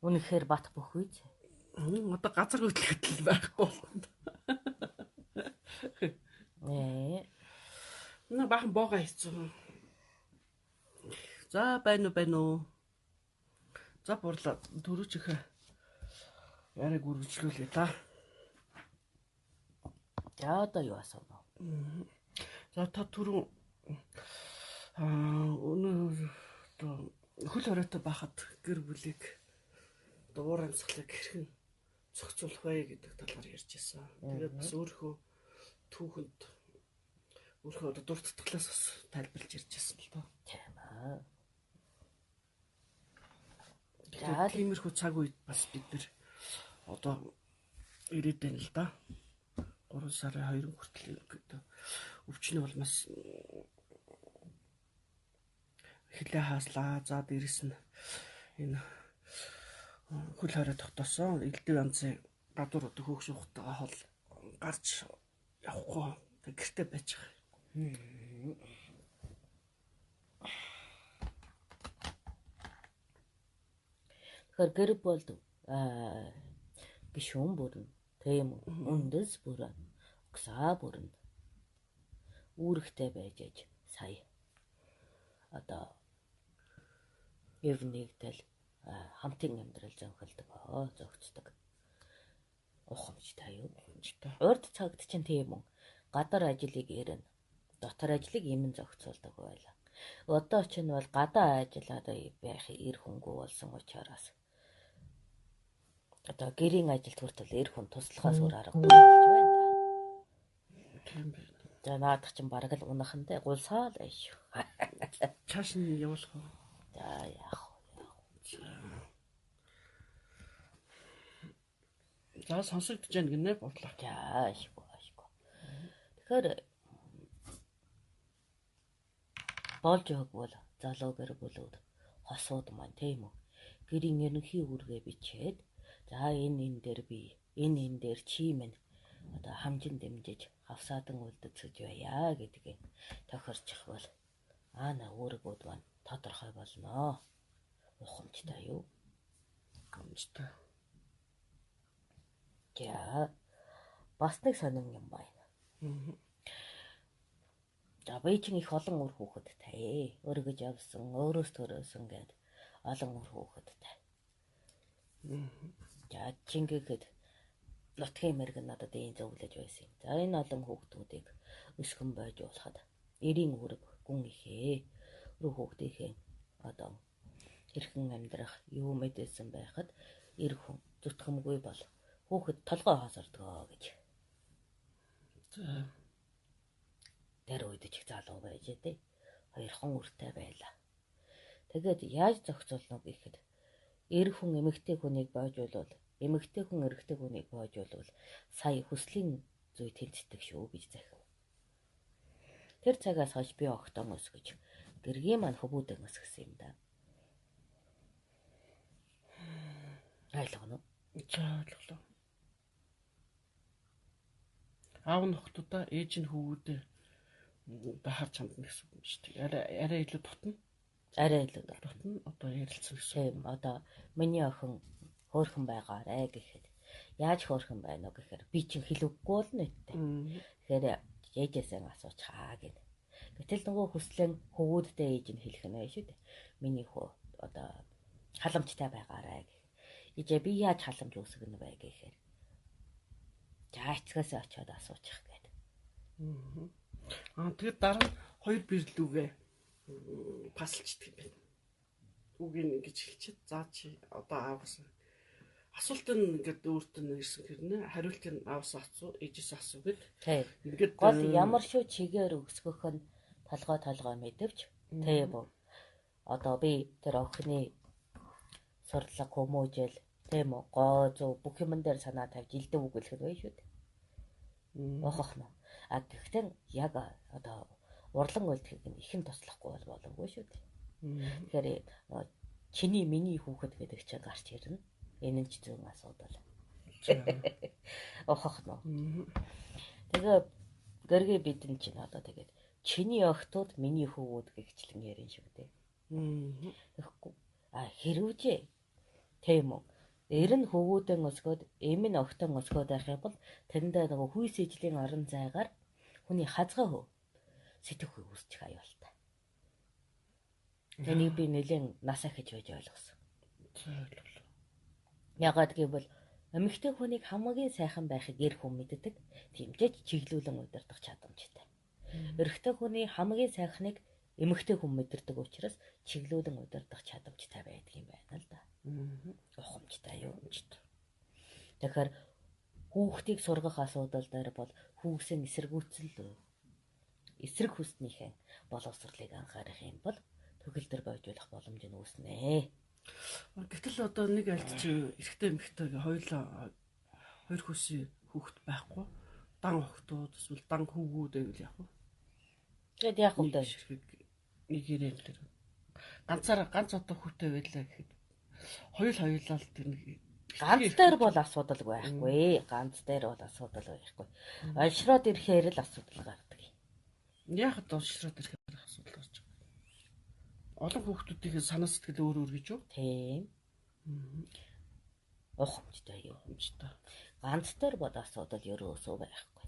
Үнэхээр бат бөх үз. Одоо газар хөдлөлт байхгүй болно. Ээ. Нэ бахан боогоо хийцэн. За байна уу байна уу. За бурлаа төрүүчийнхээ яриаг үргэлжлүүлье та. За одоо юу асууна вэ? За та түрүү өнөө одоо хөл хориотой байхад гэр бүлийг одоо уур амьсгалыг хэрхэн зохицуулах вэ гэдэг талаар ярьж байсан. Тэгээд бас өөрийнхөө түүхэнд өөрийнхөө одоо дур татгалаас бас тайлбарлаж ярьж байсан л доо. Тийм аа. За тиймэрхүү цаг үед бас бид нар одоо ирээд байна л да. 3 сарын 2 хүртэл гэдэг өвчний улмаас хилээ хааслаа. За дээрэс нь энэ хөл хорой тогтоосон. Элдв янзын гадуур одоо хөөгш ухтайгаа хол гарч явахгүй гэрте байж байгаа. Тэгэхээр гэр болд гишүүн бүрэн тийм үндэс бүрэн угсаа бүрэн үүрэгтэй байж аж сая одоо эв нэгдэл хамтын амьдрал зөнхөлдөг зөгцдөг ухамжтай юу. Урд цагт чинь тийм үү гадар ажлыг ирнэ дотор ажлыг эмэн зохицуулдаг байлаа. Одоо чинь бол гадаа ажиллаад байх эр хүнгүй болсон учраас одоо гэрийн ажилд хүртэл эр хүн туслахаас өөр аргагүй болж байна да. Тийм байна. За наадах чинь бараг л унахантай гулсаал ааш. Чааш нь явуулах уу? За яах вэ? За сонсогдож байна гинэ бодлоо. За ашгүй ашгүй. Тэгэхээр болж өгвөл залуу гэр бүлүүд хосууд маань тийм үү? Гэрийн ерөнхий үүргээ бичээд за энэ дээр би энэ дээр чи минь одоо хамжин дэмжиж хавсаадан үлдэцэж байя гэдгийг тохирчих бол аана үүргүүд маань тодорхой болноо. Ухамжтай юу? Ухамжтай. За бас нэг сонин юм байна. За би чинь их олон үр хүүхэдтэй. Өргөж явсан, өөрөөс төрөөсөн гэд олон үр хүүхэдтэй. За чингээхэд нутгийн мэрэгэн надад ийм зөвлөж байсан юм. За энэ олон хүүхдүүдийг өсгөн бойжуулахад эрийн үүрэг гүн ихээ. Үр хүүхдийнхээ одоо хэрхэн амьдрах, юу мэдээсэн байхад эр хүн зүтгэмгүй бол хүүхэд толгой хосордгоо гэж. За тэр үед ч их залуу байж тээ. Хоёрхан үртэй байлаа. Тэгээд яаж зохицуулна гэхэд эр хүн эмэгтэй хүнийг бойжуулвал, эмэгтэй хүн эрэгтэй хүнийг бойжуулвал сая хүслийн зүй тэнцдэг шүү гэж захив. Тэр цагаас хойш би огтон өсгөж гэргийн маань хөвүүдэн өсгсөн юм да. Ойлгоно уу? За ойлголоо. Аав нь охтуудаа, ээж нь хөвгүүдээ харж хандна гэсэн үг юм шүү дээ. Арай илүү дотно. Арай илүү дотно одоо ярилцсан гэсэн. Тийм одоо миний охин хөөрхөн байгаарэ гэхэд яаж хөөрхөн байна уу гэхээр би чинь хэлвэхгүй болно үттэй. Тэгэхээр ээжээсээ асуучихаа гэнэ. Гэтэл нөгөө хүслэн хөвгүүдтэй ээж нь хэлэх нь шүү дээ. Миний хөө одоо халамжтай байгаарэ гэх. Ээжээ би яаж халамж үүсгэнэ вэ гэхээр за эцгээсээ очиод асуучих гээд. Аа тэгээд дараа нь хоёр бирлүүгээ паслчдаг юм байна. Үгийг ингэж хэлчихэд за чи одоо ааваас асуулт нь ингээд өөрт нь ирсэн хэрнээ хариулт нь ааваас асуу, ээжээс асуу гэд. Ингээд гол ямар шүү чигээр өсгөх нь толгой мэдэвч тийм үү. Одоо би тэр охины сурлага хүмүүжил тийм үү гоо зөө бүх юмн дээр санаа тавьж элдв үг хэлэх нь бай шүү дээ. Ухах нь. А гэхдээ яг одоо урлан үлдэхийг нь ихэн туслахгүй бол боломгүй шүү дээ. Тэгэхээр чиний миний хүүхэд гэдэг чинь гарч ирнэ. Энэ нь ч зүүн асуудал. Ухах нь. Тэгээ гэргээ бидэн чинь одоо тэгээд чиний охтууд миний хөвгүүд гэгчлэн ярина шүү дээ. Тэгэхгүй а хэрвээ тийм үү Эр нь хөвгүүдэн өсгөөд, эм нь огтон өсгөөд байх юм бол тэрэндээ нөгөө хүйс ижлийн орон зайгаар хүний хазгай хөв сэтгэх хүй үүсчих аюултай. Тэнийг би нэлээд нас ахиж байж ойлгосон. Ягаад гэвэл эмэгтэй хүнийг хамгийн сайхан байхыг эр хүн мэддэг. Тэмцээж чиглүүлэн удирдах чадамжтай. Эрэгтэй хүний хамгийн сайхныг эмэгтэй хүн мэдэрдэг учраас чиглүүлэн удирдах чадамжтай байдаг юм байна л да. Ухамжтай юу юм ч. Тэгэхээр хүүхдийг сургах асуудал дээр бол хүүсийн эсэргүүцэл эсрэг хүснийхээ боловсролыг анхаарах юм бол төгөлдөр бойжуулах боломж нь үүснэ. Гэтэл одоо нэг альд чинь эрэгтэй эмэгтэй хоёулаа хоёр хүүсийн хүүхэд байхгүй дан охтууд эсвэл дан хүүгүүд байвал яах вэ? Тэгээд яах вэ? Нэг ирэн тэр ганцаараа ганц одоо хүүтэй байлаа гэхэд хоёулаа л тэр нэг ганц дээр бол асуудал байхгүй. Ганц дээр бол асуудал байхгүй. Олшроод ирэхээр л асуудал гардаг. Яах вэ олшроод ирэхээр асуудал гарч байгаа. Олон хүүхдүүдийн санаа сэтгэл өөр өөр гэж юу? Тийм. Ухамжтай юу? Ухамжтай. Ганц дээр бол асуудал ерөөсөө байхгүй.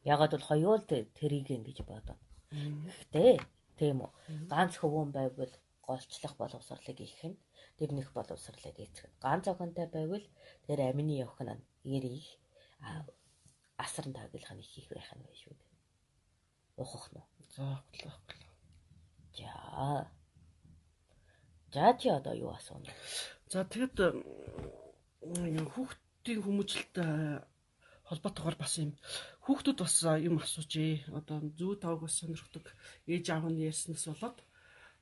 Ягаад бол хоёул тэрийг ингэж бодно. Гэхдээ тийм үү? Ганц хөвгөн байвал голчлох боловсролыг их нь, тэрнийх боловсролыг эцэг. Ганц охинтой байвал тэр амины охин нь эр их, асран таглах нь их их байх нь байна шүү дээ. Ухах нь. За, ухлаа. За. За чи одоо юу асууна? За тэгэд хүүхдийн хүмүүжлэлтэй холбоотойгоор бас юм хүүхдүүд бас юм асуужээ. Одоо зүү тавг бас сонирхдаг ээж аав нь ярьснаас болоод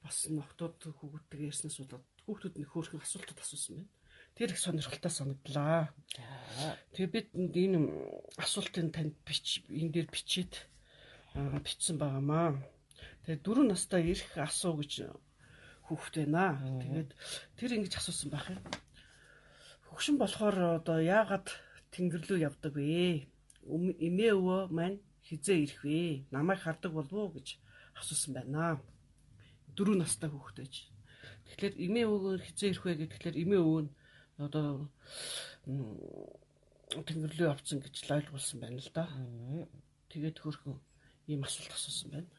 бас нөхдүүд хүүхдүүдтэйг ярьснаас болоод хүүхдүүд нэг хөөрхөн асуултууд асуусан байна. Тэр их сонирхолтой санагдлаа. Тэгээ бид энэ асуултыг танд бич энэ дээр бичээд бичсэн байгаамаа. Тэгээ 4 настай ирэх асуу гэж хүүхэд байна. Тэгээд тэр ингэж асуусан байх юм. Хөгшин болохоор одоо яагаад тэнгэр лүү явдаг вэ? Эмээ өвөө маань хизээ ирэх вэ? Намайг хардаг болов уу гэж асуусан байна. 4 настай хүүхэд байж. Тэгэхээр эмээ өвөөр хизээ ирэх вэ гэхээр эмээ өвөө нь одоо тэнгэр лүү явцсан гэж л ойлгуулсан байна л да. Тэгээд хөөрхөн ийм асуулт асуусан байна.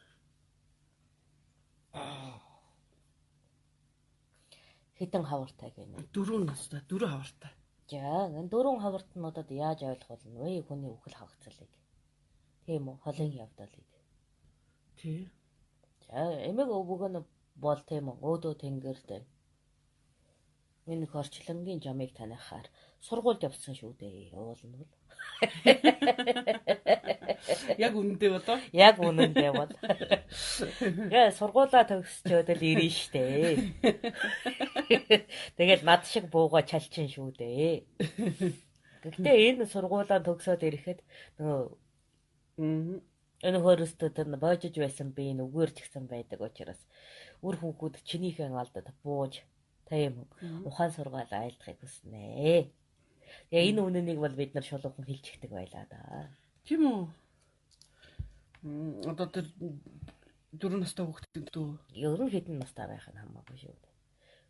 Хэдэн хавартай гэнэ? 4 настай, 4 хавартай. За, энэ 4 хавартнуудад яаж ойлгуулна вэ? Хүний үхэл хагацлыг. Тийм үү? Холын явдалыг. Тий. За, эмэг өвөг нь бол тийм үү? Өөдөө тэнгэрт энэ хорчлонгийн жамыг танихаар сургуульд явсан шүү дээ. Уулна бол. Яг үнэндээ болоо? Яг үнэндээ бол. Яа, сургуулаа төгсчөөд л ирнэ штэ. Тэгэл над шиг бууга чалчин шүү дээ. Гэхдээ энэ сургуулаа төгсөөд ирэхэд нөгөө энэ хөрөстөө тэр боожиж байсан би энэ үгээр ч гэсэн байдаг учраас үр хүүхүүд чинийхэн алдад бууж тийм ухаан сургаал айлдахыг хүснэ. Тэгээ энэ үнэнийг бол бид нар шулуухан хэлчихдэг байлаа да. Тийм үү? Одоо тэр 4 настай хүүхдийн дөө ер нь хэдэн настай байх нь хамаагүй шүү дээ.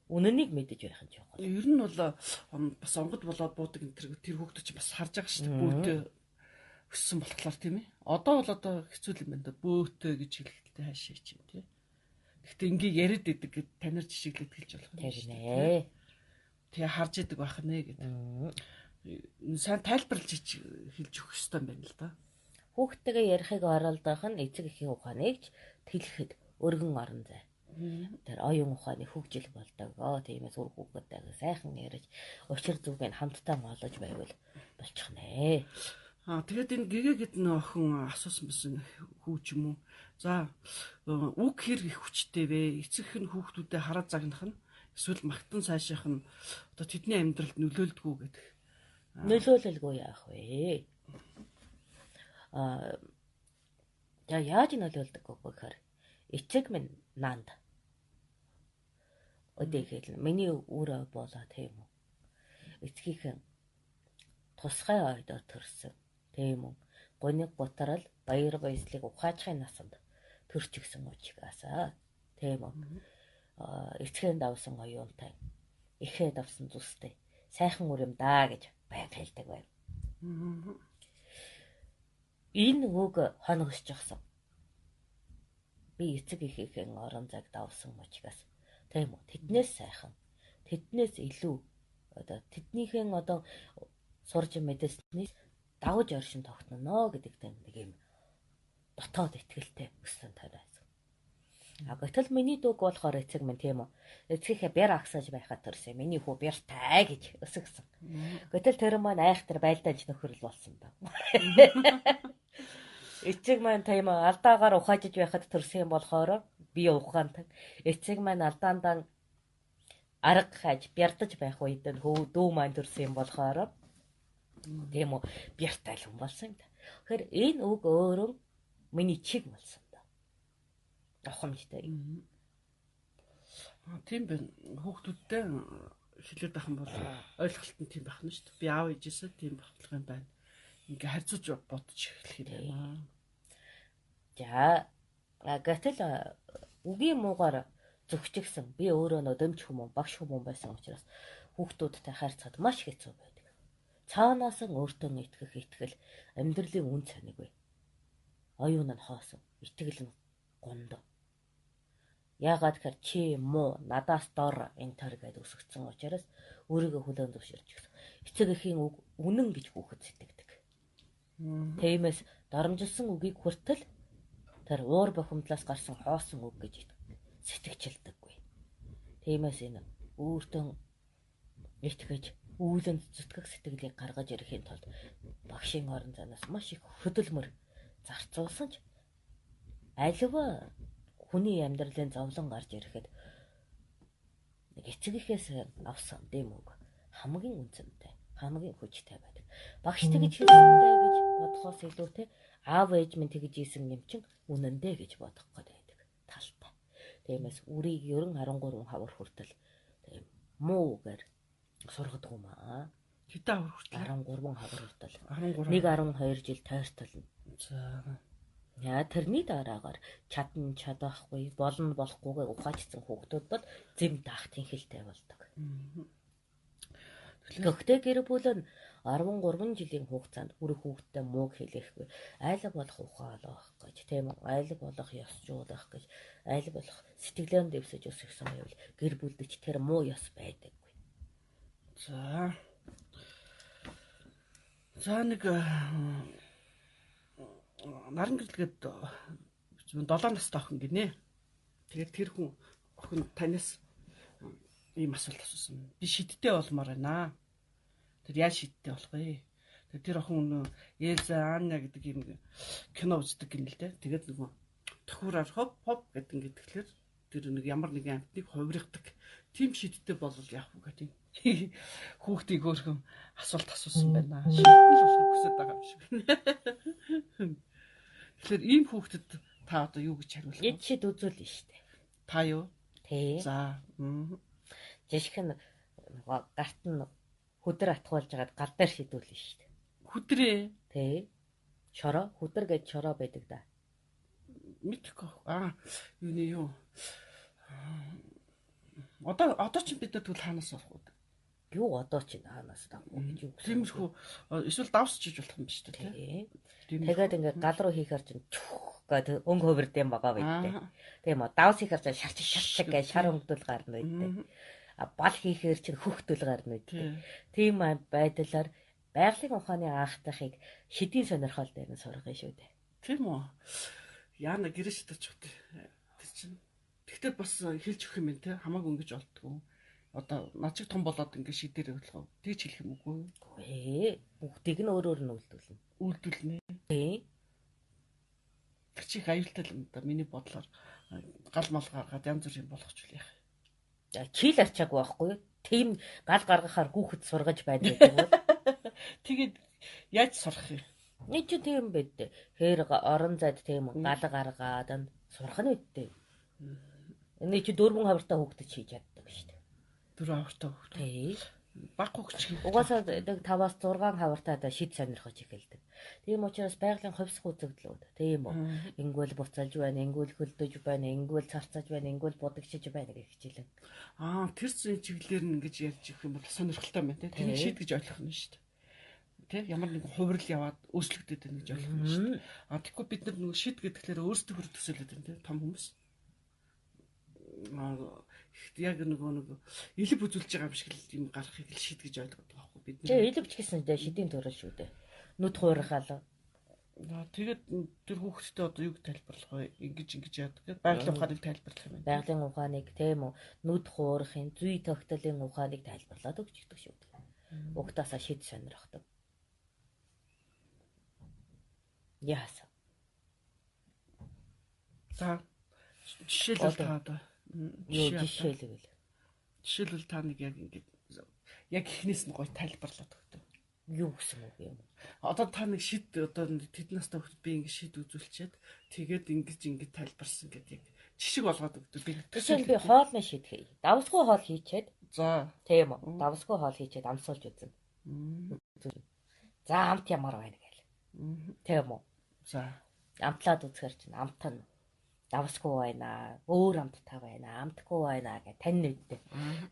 Үнэнийг мэдэж байх нь чухал. Ер нь бол бас онгод болоод буудаг энэ тэр хүүхдүүд чинь бас харж байгаа шүү дээ. Бөөтэй өссөн болохоор тийм ээ. Одоо бол одоо хэцүү юм байна да. Бөөтэй гэж хэлэхдээ хаашаа чинь тийм. Гэхдээ ингээ яриад идэг гэд танаар жишгэлээд хэлж болох юм шүү дээ. Тэгээ харж идэг байх нэ гэдэг. Сайн тайлбарлаж хэлж өгөх ёстой юм байна л да. Хүүхдтэйгээ ярихыг оролдох нь эцэг эхийн ухааныг ч тэлэхэд өргөн орон зай. Тэр оюун ухааны хөгжил болдог. Тиймээс үр хүүхдтэйгээ сайхан ярьж учир зүгийг хамтдаа олож байвал болчихнэ. Аа тэгээд энэ гэгээ гэд нэ охин асуусан байсан хүү ч юм уу. За үг хэр их хүчтэй вэ? Эцэг эх нь хүүхдүүдэд хараа загнах нь эсвэл магтан сайшаах нь одоо тэдний амьдралд нөлөөлдгүү гэдэг. Нөлөөлөлгүй яах вэ? Аа за яаж нөлөөлдөггүй гэхээр эцэг минь нанд. Өдөө миний үр болоо тийм үү? Эцгийнхэн тусгай ойдоор төрсөн. Тийм үү? Гуниг гутарал баяр баясгалыг ухаачхын насанд төрчихсөн уучгаасаа. Тийм үү? Эцгийн давсан оюунтай Ихээ давсан зүстэй. Сайхан үр юм даа гэж байнга хэлдэг байв. Энэ үг хоногсчихсон. Би эцэг эхийнхээ орон зайг давсан учраас тийм үү, тэднээс сайхан, тэднээс илүү одоо тэднийхээ одоо сурж мэдсэнээс давж оршин тогтноно гэдэгтэй нэг юм дотоод итгэлтэй өссөн тариасан. А гэтэл миний дүүг болохоор эцэг минь тийм үү, эцгийнхээ бяр агсааж байхад төрсөн. Миний хүү бяртай гэж өсгсөн. Гэтэл тэр маань айхтар байлдаанч нөхөрл болсон даа. Эцэг маань тийм үү, алдаагаар ухаажиж байхад төрсөн юм болохоор би ухаантай. Эцэг маань алдаандаа арга хайж бярдаж байх үед нь хөө дүү маань төрсөн юм болохоор тийм үү, бяртай л хүн болсон юм да. Тэгэхээр энэ үг өөрөө миний чиг болсон да. Ухамжтай. Тийм байна. Хүүхдүүдтэй хэлээд байх юм бол ойлголт нь тийм байх нь шүү дээ. Би аав ээжээсээ тийм болох юм байна. Ингээ харьцаж бодож эхлэх юм байна. За гэтэл үгийн муугаар зөвчгсөн. Би өөрөө нөдөмч хүмүүн, багш хүмүүн байсан учраас хүүхдүүдтэй харьцахад маш хэцүү байдаг. Цаанаас нь өөртөө итгэх итгэл амьдралын үн цаниг бай. Оюун нь хоосон, итгэл нь гондоо. Яагаад гэхээр чи муу, надаас дор энэ төр гэдээ өсгцэн учраас өөрийгөө хүлээн зөвшөөрч гисэн. Эцэг эхийн үг үнэн гэж хүүхэд сэтгэдэг. Тиймээс доромжилсан үгийг хүртэл тэр уур бухимдлаас гарсан хоосон үг гэж сэтгэчилдэггүй. Тиймээс энэ өөртөө итгэж үүлэнд зүтгэх сэтгэлийг гаргаж ирэхийн тулд багшийн орон зайнаас маш их хөдөлмөр зарцуулсан ч аливаа хүний амьдралын зовлон гарч ирэхэд нэг эцэг эхээс авсан дэм үг хамгийн үнцэнтэй, хамгийн хүчтэй байдаг. Багш тэгж хэлсэнтэй гэж бодохоос илүүтэй аав ээж минь тэгж ийсэн юм чинь үнэндээ гэж бодох гээд байдаг талтай. Тиймээс үрийг 90 13 хавар хүртэл тийм муу үгээр сургадаг юм аа. Хэдэн хавар хүртэл? 13 хавар хүртэл. 13. 1.2 жил тойртолно. За. Яа тэрний дараагаар чадна чадахгүй, болно болохгүйгээ ухаачсан хүүхдүүд бол зэм даах тэнхэлтэй болдог. Гэхдээ гэр бүл нь 13 жилийн хугацаанд үр хүүхдтэй мууг хэлэхгүй, айл болох ухаалах гэж, тийм үү, айл болох ёсжуулах гэж, айл болох сэтгэлээр дэвсэж өсгсөн байвал гэр бүлд ч тэр муу ёс байдаггүй. За. За нэг наран гэрлэгэд 7 настай охин гинэ. Тэгээд тэр хүн охин танаас ийм асуулт асуусан. Би шидтэй болмоор байна. Тэр яаж шидтэй болох вэ? Тэгээд тэр охин Элза, Анна гэдэг ийм кино үздэг гин л дээ. Тэгээд нөгөө тохиураар хоп хоп гэдэг ингээд тэгэхээр тэр нэг ямар нэгэн амьтныг хувиргадаг. Тийм шидтэй болвол яах вэ гэдэг. Хүүхдийг өөрхөн асуулт асуусан байна. Шидтэй л болохыг хүсэж байгаа юм шиг. Тэгэхээр ийм хүүхдэд та одоо юу гэж хариулах вэ? Эд шид үзүүлнэ шүү дээ. Та юу? Тий. За. Жишг нь гарт нь хүдэр атгуулж хагаад гал дээр шидүүлнэ шүү дээ. Хүдрээ? Тий. Шороо, хүдэр гэж шороо байдаг да. Мэдхгүй. Аа, юуны юу? Одоо ч бид нар тэгвэл хаанаас олох вэ? Юу одоо ч хаанаас авах вэ гэж юу гэсэн. Тиймэрхүү эсвэл давсчиж болох юм биш үү, тий? Тэгээд ингээд гал руу хийхээр чинь чүх гэдэг өнгө хувирд юм байгаа байдтэй. Тийм үү? Давс хийхээр чинь шарч шарч гэж шар өнгөдөл гарна байдтэй. А бал хийхээр чинь хөхтөл гарна байдтэй. Тийм байдлаар байгалийн ухааны анхдахыг шидийн сонирхол дээр нь сургана шүү дээ. Тийм үү? Яна гэрээ шидэж өгдөө. Тэр чинь тэгтэл бас хэлж өгөх юм байна те. Хамаагүй ингэж олдгоо. Одоо над чиг том болоод ингэ шидээр болох уу? Тэгж хэлэх юм үгүй. Ээ, бүгдийг нь өөр өөр нь үйлдүүлнэ. Үйлдүүлнэ. Тий. Тэр чи их аюултай юм да. Миний бодлоор гал мал гаргаад янз бүрийн болгоч үл яах. Чил арчаагүй байхгүй юу? Тийм гал гаргахаар хүүхэд сургаж байдаг гэдэг бол. Тэгээд яаж сурах юм? Нэг чи тийм байд. Хээр орон зайд тийм гал гаргаад нь сурах нь үдтэй. Эний чи 4 хавартай хүүхдэд хийж чаддаг шүү дээ. 4 хавартай хүүхэд. Тий. Баг хүүхч. Угаасаа нэг 5-аас 6 хавартаа шид сонирхож эхэлдэг. Тийм учраас байгалийн хувьсах үзэгдлүүд тийм үү? Ингүүл буцалж байна, ингүүл хөлдөж байна, ингүүл царцаж байна, ингүүл будагчиж байна гэх хичээлэн. Аа, тэр зүйн чиглэлээр нь ингэж ярьж өгөх юм бол сонирхолтой байна тийм. Тэрийг шид гэж ойлгох нь шүү дээ. Тэ ямар нэгэн хувирал яваад өөрчлөгдөд байна гэж ойлгох нь шүү дээ. А тэгэхгүй бид нар нөгөө шид гэдгээр өөрсдөө төсөөлөд байна тийм том хүмүүс. Яг нөгөө нэг элб үзүүлж байгаа юм шиг л юм гарахыг л шид гэж ойлгоод байгаа байхгүй бид нар. Тэ элбч гэсэн дээ шидийн төрөл шүү дээ. Нүд хуурахаал. Тэгээд тэр хүүхдтэй одоо юг тайлбарлах вэ? Ингэж ингэж яадаг гэдэг. Байгалийн ухааныг тайлбарлах юм байна. Байгалийн ухааныг тийм үү? Нүд хуурахын, зүй тогтолын ухааныг тайлбарлаад өгчдөг шүү дээ. Угтаасаа шид сонирхдаг. Яасан. За жишээлбэл та одоо юу жишээлбэл. Жишээлбэл та нэг яг ингэж яг эхнээс нь гоё тайлбарлаад өгдөг. Юу гэсэн үг юм? Одоо та нэг шид одоо тэд настай хүүхд би ингэ шид үзүүлчихэд тэгээд ингэж ингэж тайлбарсан гэдэг яг жишг болгоод өгдөг. Би жишээл би хоолны шид хий. Давсгүй хоол хийчээд. За. Тийм үү. Давсгүй хоол хийчээд амсуулж үзнэ. За амт ямар байна гээл. Тийм үү. За. Амтлаад үзэхэр чинь амт нь давсгүй байна, өөр амттай байна, амтгүй байна гэх тань нэгдээ.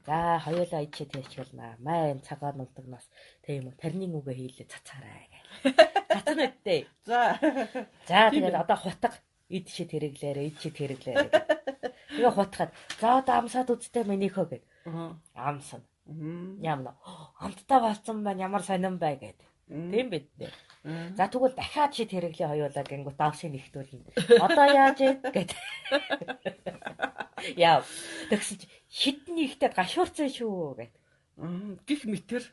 За хоёулаа ичээ тэрчгэлнэ. Маа энэ цагаан унтагнаас тийм үү тарны үгээ хийлээ цацаарай гэх. Цацна үдтэй. За. За тэгээд одоо хутга ид шид хэрэглээрэ, ид шид хэрэглээрэ. Тэгээ хутгаад за одоо амсаад үзтээ минийхөө гэд. Амсна. Ямна. Амттай болсон байна ямар сонирн бай гэд. Тийм бид нэ. За тэгвэл дахиад шид хэрэглээ хоёулаа гингүүт давсыг нэгтүүлнэ. Одоо яаж вэ гэд. Яа. Тэгсэн чи шид нэгтээд гашуурсан шүү гэд. Гэх мэтэр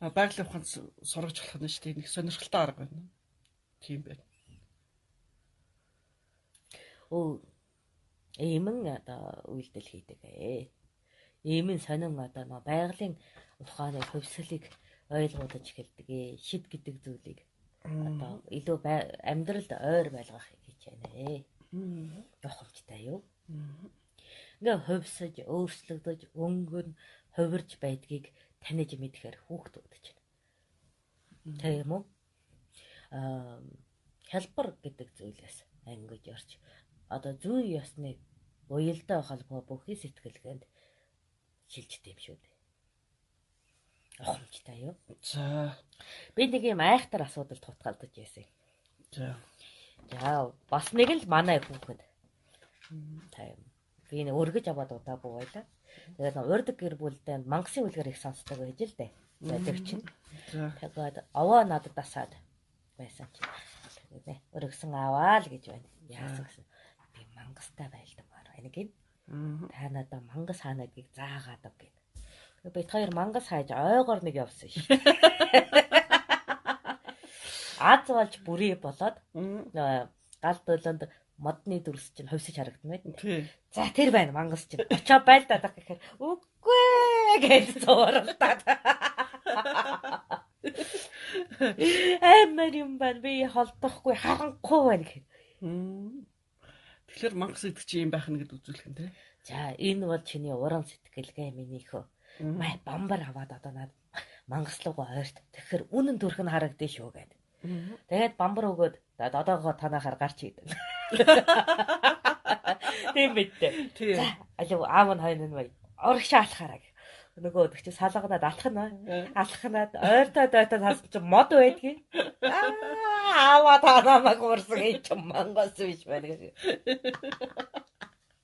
байгалийн ухаанд сургаж болох нь шүү дээ. Нэг сонирхолтой арга байна. Тийм байна. Өө эмэн одоо үйлдэл хийдэг ээ. Эмэн сонин одоо нөө байгалийн ухааны хувьсгалыг ойлгуулж эхэлдэг ээ. Шид гэдэг зүйлийг одоо илүү амьдралд ойр байлгахыг хичээнэ. Явахамжтай юу? Ингээ хувьсаж, өөрчлөгдөж, өнгөн хувирж байдгийг таних мэдэхээр хүүхдүүд чинь. Тийм үү? Аа, хялбар гэдэг зүйлээс ангиж орч одоо зүйн ёсны уялдаа холбоо бүхий сэтгэлгээнд шилждэг юм шүү дээ. Ухамжтай юу? За. Би нэг юм айхтар асуудалд хутгалдаж байсан. За. За, бас нэг л манай хүүхэд. Тийм. Би нэг өргөж аваад удаагүй байлаа. Тэгээд урд гэр бүлдээ мангасын үлгэр их сонсдог байж л дээ. Байдаг чинь. За. Тэгээд овоо надад асаад байсан чинь. Тэгээд өргөсөн аваа л гэж байна. Яасан гэсэн. Би мангастай байлдамаар байна гин. Та надад мангас хаана гэдгийг заагаад өг гин. Бид хоёр мангас хайж ойгоор нэг явсан шүү. Аз болж бүрий болоод гал дөлөнд модны дүрс чинь хувьсаж харагдана байт. За тэр байна мангас чинь. Очоо байлдаад байх гэхээр үгүй гэж зууралдаад. Амар юм байна. Би холдохгүй харанхуй байна гэх. Тэгэхээр мангас гэдэг чинь юм байх нь гэд үзүүлэх нь тий. За энэ бол чиний уран сэтгэлгээ минийхөө. Май бамбар аваад одоо над мангас руугаа ойрт. Тэгэхээр үнэн төрх нь харагдана шүү гэд. Тэгээд бамбар өгөөд одоогоо танахаар гарч идэв. Тийм мэдтэй. За алив аав нь хойно нь бай. Урагшаа алхаараа гэх. Нөгөө өдөг чи салганаад алхана. Алханаад ойртоод ойртоод хасан чи мод байдгийг. Аа аава та намайг уурсан энэ чи мангас биш байна гэж.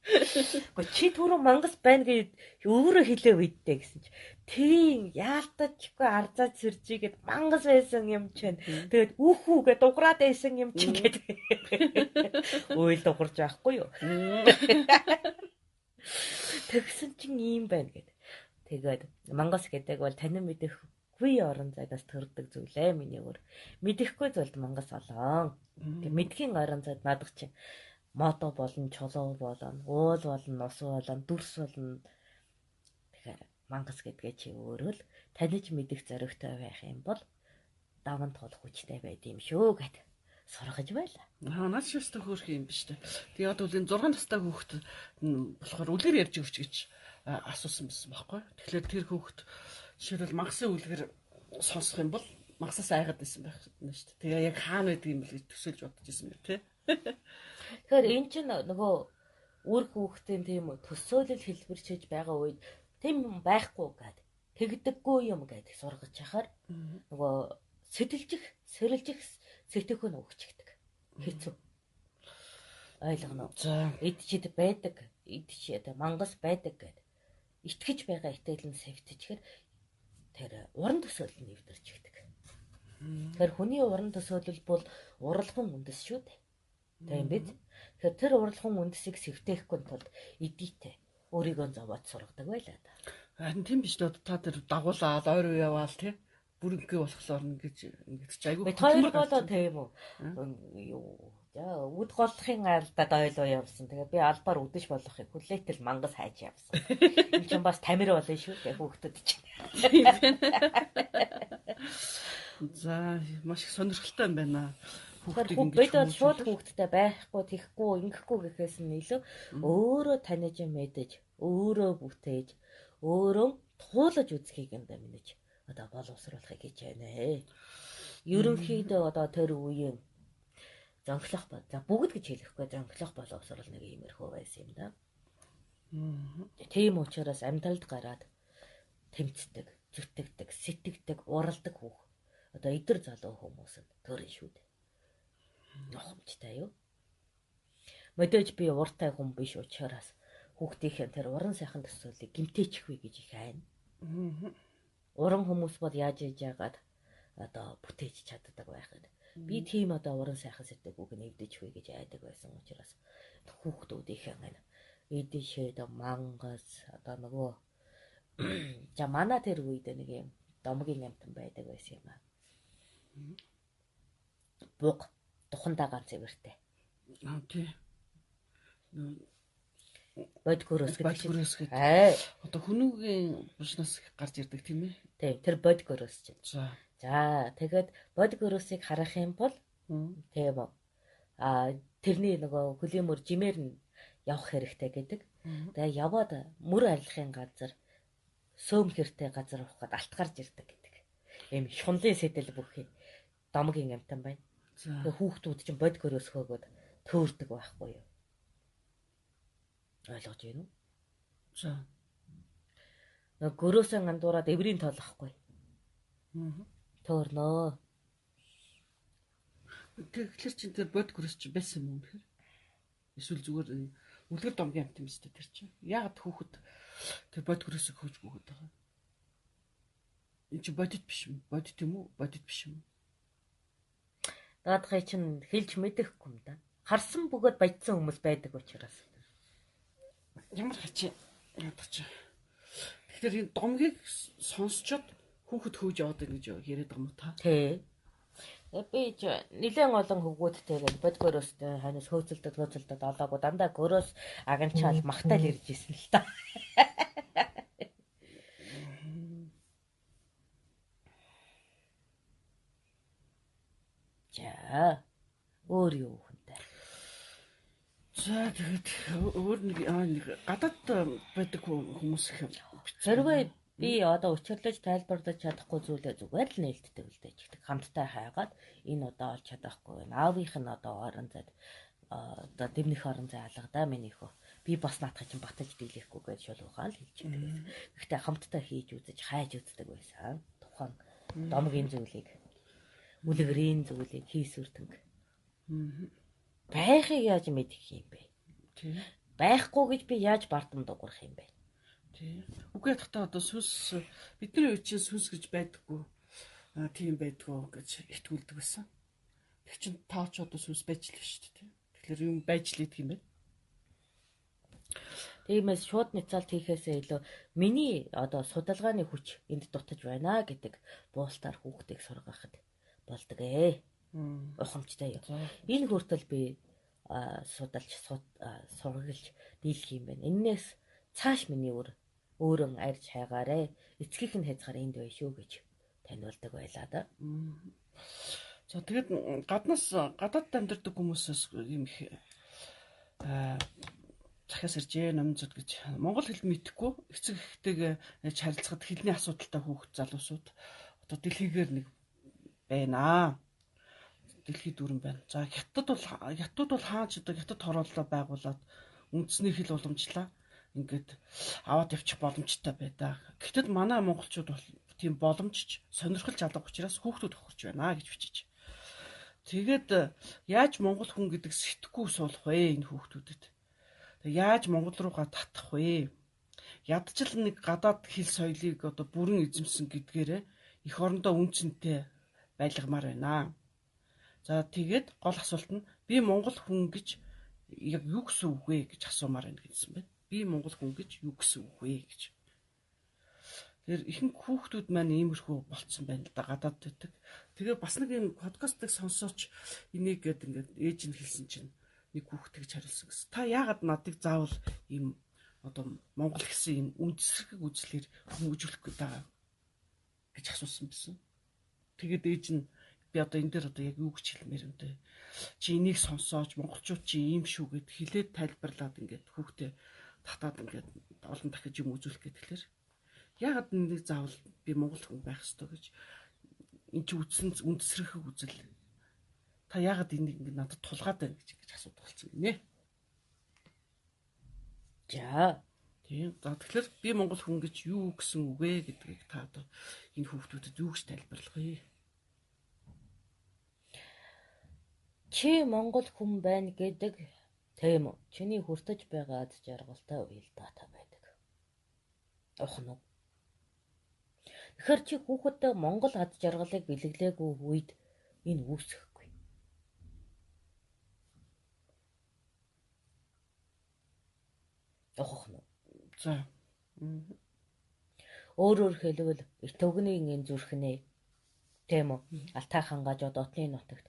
Гэхдээ чи түрүү мангас байна гэж өөрөө хэлээ үйдтэй гэсэн чи. Тийм яалтачгүй арзаад сэржигээд мангас байсан юм чинь. Тэгээд үх үү гэд дуграад байсан юм чинь гэд. Үйл дугарч байхгүй юу? Тэгсэн чинь ийм байна гэд. Тэгээд мангас гэдэг бол танин мэдэхгүй орон зайдаас төрдөг зүйлээ миний өөр. Мэдэхгүй зүйлд мангас олон. Тэг мэдхийн орон зайд наадах чинь модо болно, чулуу болно, уул болно, ус болно, дүрс болно. Тэгэхээр мангас гэдгээ чи өөрөө л таних мэдэх зоригтой байх юм бол даван туулах хүчтэй байд юм шүү гэд сургаж байла. Аа наад шээс хөөрх юм биш үү. Тэгээ одоо энэ 6 настай хүүхэд болохоор үлгэр ярьж өгч гэж асуусан байсан байхгүй. Тэгэхээр тэр хүүхэд Жишээлбэл мангасын үлгэр сонсох юм бол мангасаас айгаад байсан байх нь шүү дээ. Тэгээ яг хаана байдаг юм бэл гэж төсөөлж бодож исэн байх тий. Тэгэхээр эн чинь нөгөө үр хүүхдийн тийм төсөөлөл хэлбэрчиж байгаа үед тийм юм байхгүй гэд тэгдэггүй юм гэд сургаж яхаар нөгөө сэтэлжих, сэрэлжих сэтгэхүй нь өгчөгдөг. Хэцүү. Ойлгоно. За Эд чид байдаг, эд чи одоо мангас байдаг гэд итгэж байгаа итгэл нь сэвтчихэр тэр уран төсөөлөл нь эвдэрчдэг. Тэгэхээр хүний уран төсөөлөл бол уралхан үндэс шүү дээ. Тийм биз? Тэгэхээр тэр уралхан үндэсийг сэвтээхгүй тулд эдийтэй өөрийгөө зовоод сургадаг байлаа да. Харин тийм биш дээ. Та тэр дагуулаад ойр уу яваал тий. Бүрэнхий болохоор ингэж ингэж чи айгүй Бид хоёр болоо тийм үү? Юу. За үд голлохын алдад ойлоо явсан. Тэгээ би албаар үдэж болохыг хүлээтэл мангас хайж явсан. Энд чинь бас тамир болно шүү дээ хүүхдүүд чинь. За маш их сонирхолтой юм байна. Тэгэхээр Хүүхдийг ингэж бид бол шууд хүмүүжүүлэх. хүүхдтэй байхгүй, тэхгүй, ингэхгүй гэхээс нь илүү өөрөө таних юм мэдэж, өөрөө бүтээж, өөрөө туулаж үзхийг юм да минэж одоо боловсруулахыг хийж байна. Ерөнхийдөө одоо тэр үеийн зөнхлөх ба за бүгд гэж хэлэхгүй зөнхлөх боловсрол нэг иймэрхүү байсан юм да. Тийм учраас амьдралд гараад тэмцдэг, зүтгэдэг, сэтгэдэг, уралдаг хүүх. Одоо эдэр залуу хүмүүс нь төрөн шүү дээ. Ухамжтай юу? Мэдээж би уртай хүн биш учраас хүүхдийнхээ тэр уран сайхан төсөөллийг гимтээчихвээ гэж их айна. Уран хүмүүс бол яаж ээж яагаад одоо бүтээж чаддаг байхад. Би тийм одоо уран сайхан сэтгэгүйг нь эвдэжгүй гэж айдаг байсан учраас хүүхдүүдийнхээ энэ эдэшээ одоо мангас одоо нөгөө за манай тэр үед нэг юм домгийн амтан байдаг байсан юм аа. Буг тухандаа ганц эвэртэй. Аа тий. Бодгөрөөс гэдэг чинь. Бодгөрөөс гэдэг. Аа. Одоо хүмүүгийн булшнаас гарч ирдэг тийм ээ. Тий, тэр бодгөрөөс чинь. За. За, тэгэхэд бодгөрөөсийг харах юм бол тийм үү. Аа, тэрний нөгөө хөлийн мөр жимээр нь явах хэрэгтэй гэдэг. Тэгээ яваад мөр арилгахын газар сөөм хэртэй газар явах гээд алт гарч ирдэг гэдэг. Ийм шунлын сэтэл бүхий домгийн амтан байна. За. Тэгээ хүүхдүүд чинь бодгөрөөс хөөгөөд төөрдөг байхгүй юу? Ойлгож байна уу? За. Нөгөө гөрөөсөө андуураад эврийн тоолохгүй. Төөрнөө. Тэгэхээр чин тэр бодгөрөөс чи байсан юм уу үнэхээр? Эсвэл зүгээр үлгэр домгийн амт юм шүү дээ тэр чинь. Яагаад хүүхэд тэр бодгөрөөсөө хөөж гүгээд байгаа юм? Энэ чи бодит биш юм. Бодит юм уу? Бодит биш юм. Наадхыг чинь хэлж мэдэхгүй юм да. Харсан бөгөөд баяжсан хүмүүс байдаг учраас. Ямар хачи ядах чи. Тэгэхээр энэ домгийг сонсчод хүүхэд хөөж яваад байна гэж яриад байгаа юм уу та? Тий. Би ч нэлээд олон хөвгүүдтэйгээ бодгөрөөстэй ханаас хөөцөлдөд хөөцөлдөд олоогүй дандаа гөрөөс агнчаал махтаал ирж исэн л та. За өөр юу хүнтэй. За тэгэхэд өөр нэг нэг гадаад байдаг хүмүүс их Хэрвээ би одоо учирлаж тайлбарлаж чадахгүй зүйлээ зүгээр л нээлттэй үлдээж өгдөг. Хамтдаа хайгаад энэ удаа олж чадахгүй байна. Аавынх нь одоо орон зайд одоо дэмнэх орон зай алгадаа миний хөө. Би бас наадах чинь баталж дийлэхгүй гэж шулуухан л хэлж байдаг байсан. Гэхдээ хамтдаа хийж үзэж хайж үздэг байсан. Тухайн домгийн зүйлийг, үлгэрийн зүйлийг хийсвэртэнг. Байхыг яаж мэдэх юм бэ? Тий. Байхгүй гэж би яаж бардам дуурах юм бэ? Тий. Үгүй ядахтаа одоо сүнс бидний үед чинь сүнс гэж байдаггүй. Тийм байдгүй гэж итгүүлдэг байсан. Тэг чин таач одоо сүнс байж л шүү дээ. Тэгэхээр юм байж л идэх юм байна. Тиймээс шууд няцаалт хийхээсээ илүү миний одоо судалгааны хүч энд дутаж байна гэдэг буултаар хүүхдийг сургахад болдог ээ. Ухамжтай юу. Энэ хүртэл би судалж сургалж дийлэх юм байна. Эннээс цааш миний үр өөрөө арж хайгаарэ. Эцгийнх нь хязгаар энд байна шүү гэж таниулдаг байлаа да. За тэгээд гаднаас гадаад амьдардаг хүмүүсээс юм их Захиас иржээ номын зүд гэж. Монгол хэл мэдэхгүй эцэг эхтэйгээ харилцахад хэлний асуудалтай хүүхэд залуусууд одоо дэлхийгээр нэг байна. Дэлхийд дүүрэн байна. За хятад бол хаач одоо хятад хорооллоо байгуулад үндэсний хэл уламжлаа ингээд аваад явчих боломжтой байдаа. Гэтэл манай монголчууд бол тийм боломжч сонирхол алга учраас хүүхдүүд хохирч байна гэж бичиж. Тэгээд яаж монгол хүн гэдэг сэтгүү суулгах вэ энэ хүүхдүүдэд? Тэг яаж монгол руугаа татах вэ? Ядчил нэг гадаад хэл соёлыг одоо бүрэн эзэмсэн гэдгээрээ эх орондоо үн цэнтэй байлгамаар байна. За тэгээд гол асуулт нь би монгол хүн гэж яг юу гэсэн үг вэ гэж асуумаар байна гэсэн байна. Би монгол хүн гэж юу гэсэн үг вэ гэж. Тэгэхээр ихэнх хүүхдүүд маань иймэрхүү болцсон байна л да гадаад байдаг. Тэгээ бас нэг юм подкастыг сонсооч энийг гээд ингээд ээж нь хэлсэн чинь нэг хүүхд тэгж хариулсан гэсэн. Та яагаад надыг заавал ийм одоо монгол гэсэн ийм үндсэрхэг үзлээр хүмүүжүүлэх гээд байгаа гэж асуусан байсан. Тэгээд ээж нь би одоо энэ дээр одоо яг юу гэж хэлмээр юм бэ? Чи энийг сонсооч монголчууд чи ийм шүү гэд хэлээд тайлбарлаад ингээд хүүхдээ татаад ингээд олон дахиж юм үзүүлэх гээд тэгэхээр яагаад энийг заавал би монгол хүн байх ёстой гэж эн чи үдсэн үндсэрхэг үзэл та яагаад энийг ингээд надад тулгаад байна гэж ингэж асуудаг болсон гинэ. За тийм. За тэгэхээр би монгол хүн гэж юу гэсэн үг вэ гэдгийг та одоо энэ хүүхдүүдэд юу гэж тайлбарлах вэ? Чи монгол хүн байна гэдэг тийм үү? Чиний хүртэж байгаа аз жаргалтай уялдаатай байдаг. Ухна уу? Тэгэхээр чи хүүхэдтэй монгол аз жаргалыг бэлэглээгүй үед энэ үүсэхгүй. Ухах нь. За. Өөрөөр хэлбэл Итүгний энэ зүрхнээ тийм үү? Алтай хангаж одоотны нутагт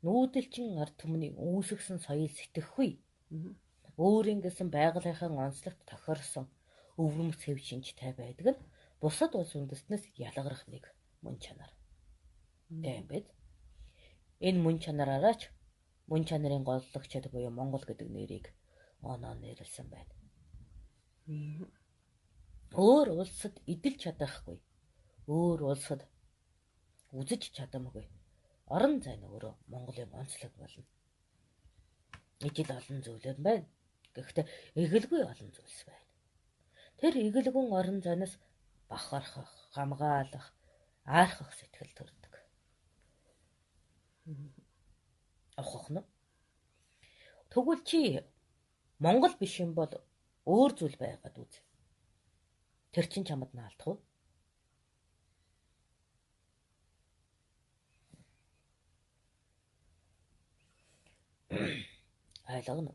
нүүдэлчин ард түмний үүсгэсэн соёл сэтгэхгүй. Өөрийн гэсэн байгалийнхаа онцлогт тохирсон өвөрмөц хэв шинжтэй байдаг нь бусад улс үндэстнээс ялгарах нэг мөн чанар. Тийм биз? Энэ мөн чанараараа ч мөн чанарын голлогчид буюу Монгол гэдэг нэрийг оноо нэрлсэн байна. Өөр улсад эдэлж чадахгүй. Өөр улсад үзэж чадамгүй. Орон зай нь өөрөө Монголын онцлог болно. Ижил олон зүйлэр байна. Гэхдээ эгэлгүй олон зүйлс байна. Тэр эгэлгүн орон зайнаас бахархах, хамгаалах, аархах сэтгэл төрдөг. Ухах нь. Тэгвэл чи Монгол биш юм бол өөр зүйл байгаад үз. Тэр чинь чамд наалдах уу? Ойлгоно.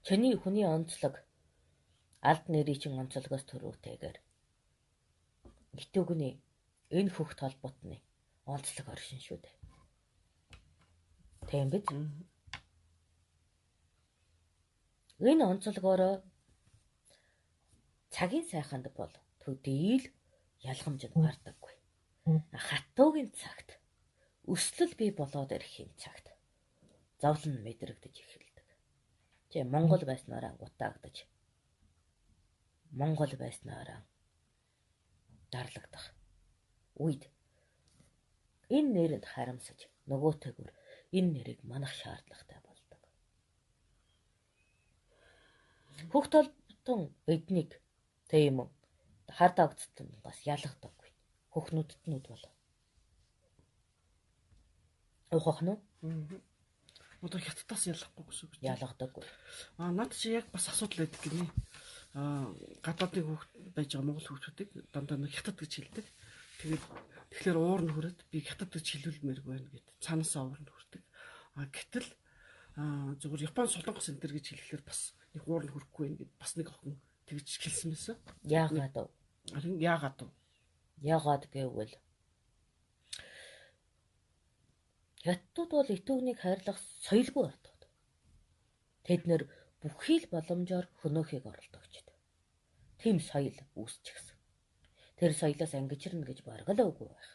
Чиний хүний онцлог алд нэрийн чин онцлогоос төрөөтэйгээр Итүгний энэ хөх толботны онцлог оршин шүү дээ. Тийм биз? Энэ онцлогоороо цагийн сайханд бол төдийл ялгамж нь гардаггүй. Хатуугийн цагт өслөл бий болоод ирэхийн цагт зовлон мэдрэгдэж эхэлдэг. Чи Монгол байснараа гутаагдаж, Монгол байснараа дарлагдах үед энэ нэрэнд харамсаж нөгөөтэйгүр энэ нэрийг манах шаардлагатай болдог. Хөх толботон биднийг тийм үү хар дагцтангаас ялгадаггүй. Хөхнүүдтнүүд бол. Ухах нь? Одоо хятадаас ялахгүй гэсэн үг. Ялгадаггүй. Аа над чи яг бас асуудал байдаг гинэ. Аа гадаадын хүүхд байж байгаа монгол хүүхдүүдийг дандаа нэг хятад гэж хэлдэг. Тэгээд тэгэхээр уур нь хүрээд би хятад гэж хэлүүлмээргүй байна гэд цаанаасаа уур нь хүрдэг. Аа гэтэл зөвхөн Япон солонгос энэ төр гэж хэлэхлээр бас нэг уур нь хүрэхгүй байна гэд бас нэг охин тэгж хэлсэн байсан. Яагаад вэ? Харин яагаад вэ? Яагаад гэвэл хятадууд бол Итүгнийг хайрлах соёлгүй ардууд. Тэд нэр бүхий л боломжоор хөнөөхийг оролдогчд. Тийм соёл үүсчихсэн. Тэр соёлоос ангижирна гэж бараг л үгүй байх.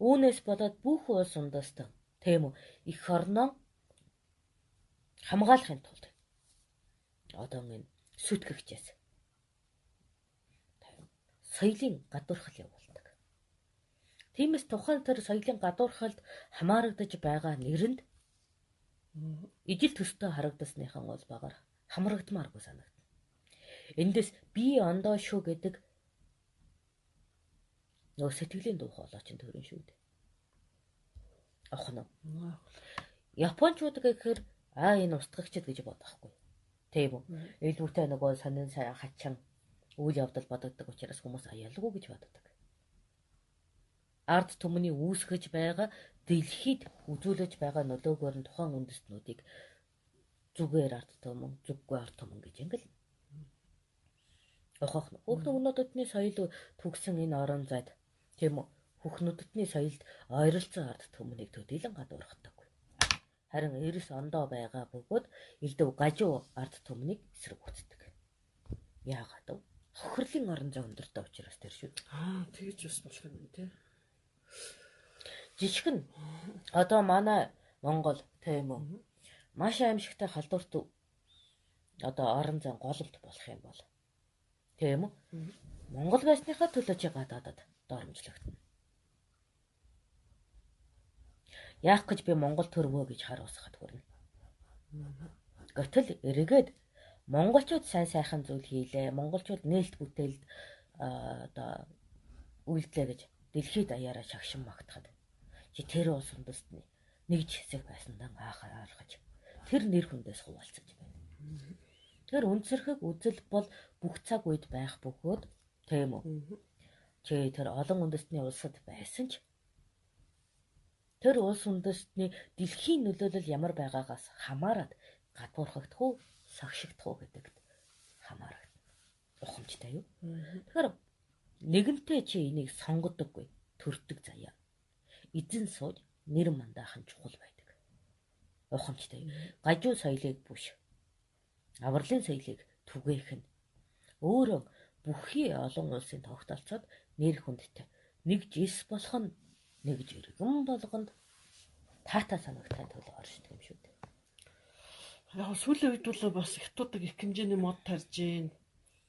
Үүнээс болоод бүх улс үндэстэн тийм үү эх орноо хамгаалахын тулд одоо энэ сүйтгэгчээс соёлын гадуурхал явуулдаг. Тиймээс тухайн тэр соёлын гадуурхалд хамаарагдаж байгаа нэрэнд ижил төстэй харагдсаныхан улбагаар хамрагдмааргүй санагдана. Эндээс би ондоо шүү гэдэг нөгөө сэтгэлийн дуу хоолой чинь төрөн шүү дээ. Охно. Япончууд гэхээр энэ устгагчд гэж бодохгүй. Тийм үү? Илүүтэй нөгөө сонин сайн хачин үйл явдал бодогддог учраас хүмүүс аялгүй гэж боддог. Ард түмний үүсгэж байгаа дэлхийд үзүүлж байгаа нөлөөгөөр нь тухайн үндэстнүүдийг зүгээр ард түмэн, зүггүй ард түмэн гэж ингээл ухаах. Хүүхэн өнөөдний соёл түгсэн энэ орон зайд тийм үү? Хүүхнүүдний соёлд ойролцоо ард түмнийг төдийлөн гадуурхдаг. Харин эрс ондоо байгаа бөгөөд элдв гажуу ард түмнийг эсэргүүцдэг. Яагаад вэ? Хохирлын орон зай өндөртэй учраас тэр шүү. Тэгж бас болох юм тий. Жишг нь одоо манай Монгол тийм үү? Маш аимшигтай халдварт одоо орон зай голомт болох юм бол тийм үү? Монгол байсныхаа төлөө чи гадаадад доромжлогдно. Яах гэж би Монгол төрвөө гэж харуулсахад хүрнэ. Гэтэл эргээд монголчууд сайн сайхан зүйл хийлээ. Монголчууд нээлт бүтээлд одоо үйлдлээ гэж дэлхийд даяараа шагшин магтахад чи тэр улс үндэстний нэг ч хэсэг байсандаа анхаарах тэр нэр хүндээс хуваалцаж байна. Тэгэхээр үнцэрхэг үзэл бол бүх цаг үед байх бөгөөд тийм үү? Чи тэр олон үндэстний улсад байсан ч тэр улс үндэстний дэлхийн нөлөөлөл ямар байгаагаас хамаарат гадуурхагдах уу, сагшигдах уу гэдэгт хамаарагдана. Ухамжтай юу? Тэгэхээр нэгэнтээ чи энийг сонгодоггүй, төрдөг заяа. Эзэн сууж нэр мандаах нь чухал байдаг. Ухамжтай. Гажуу соёлыг бүш. Авралын соёлыг түгээх нь өөрөө бүхий олон улсын тогтолцоод нэр хүндтэй нэг жис болох нь нэг жиргэн болгонд таатай санагтай төлөө оршдог юм шүү дээ. Яг сүүлийн үед бол бас хятаддаг их хэмжээний мод тарж гин.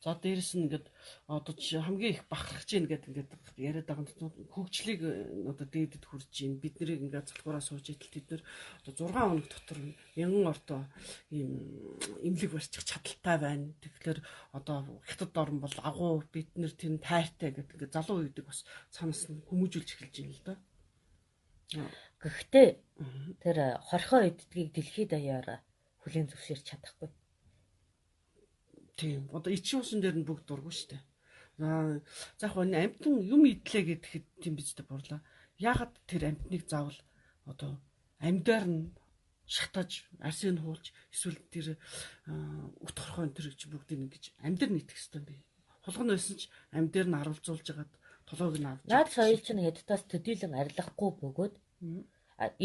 За дээрэс нь ингээд одоо хамгийн их бахархаж гин гэдэг ингээд яриад байгаа нь хөгжлийг одоо дээдэд хүрж гин. Бид нарыг ингээд залхуураа сууж идэл тэд нар одоо 6 хоног дотор мянган ордоо ийм эмнэлэг барьчих чадaltaй байна. Тэгэхээр одоо хятад орн бол агуу бид нар тэр тайртай гэдэг ингээд залуу үедэг бас цанаас нь хүмүүжүүлж эхэлж байна л да. Гэхдээ тэр хорхоо иддгийг дэлхийд даяараа хүлээн зөвшөөрч чадахгүй. Тийм. Одоо ичин усан дээр нь бүгд дургу шүү дээ. За яг энэ амьтан юм идлээ гэхэд тийм биз дээ бурлаа. Яагаад тэр амьтныг заавал одоо амьдаар нь шатаж, арсын хуулж эсвэл тэр үт хорхоо энэ төр гэж бүгдийг ингэж амьдаар нийтэх хэрэгтэй юм бэ? Хулган байсан ч амьдаар нь харуулзуулж хагаад толгойг нь авч. Наад соёл чинь хятадаас төдийлөн арилгахгүй бөгөөд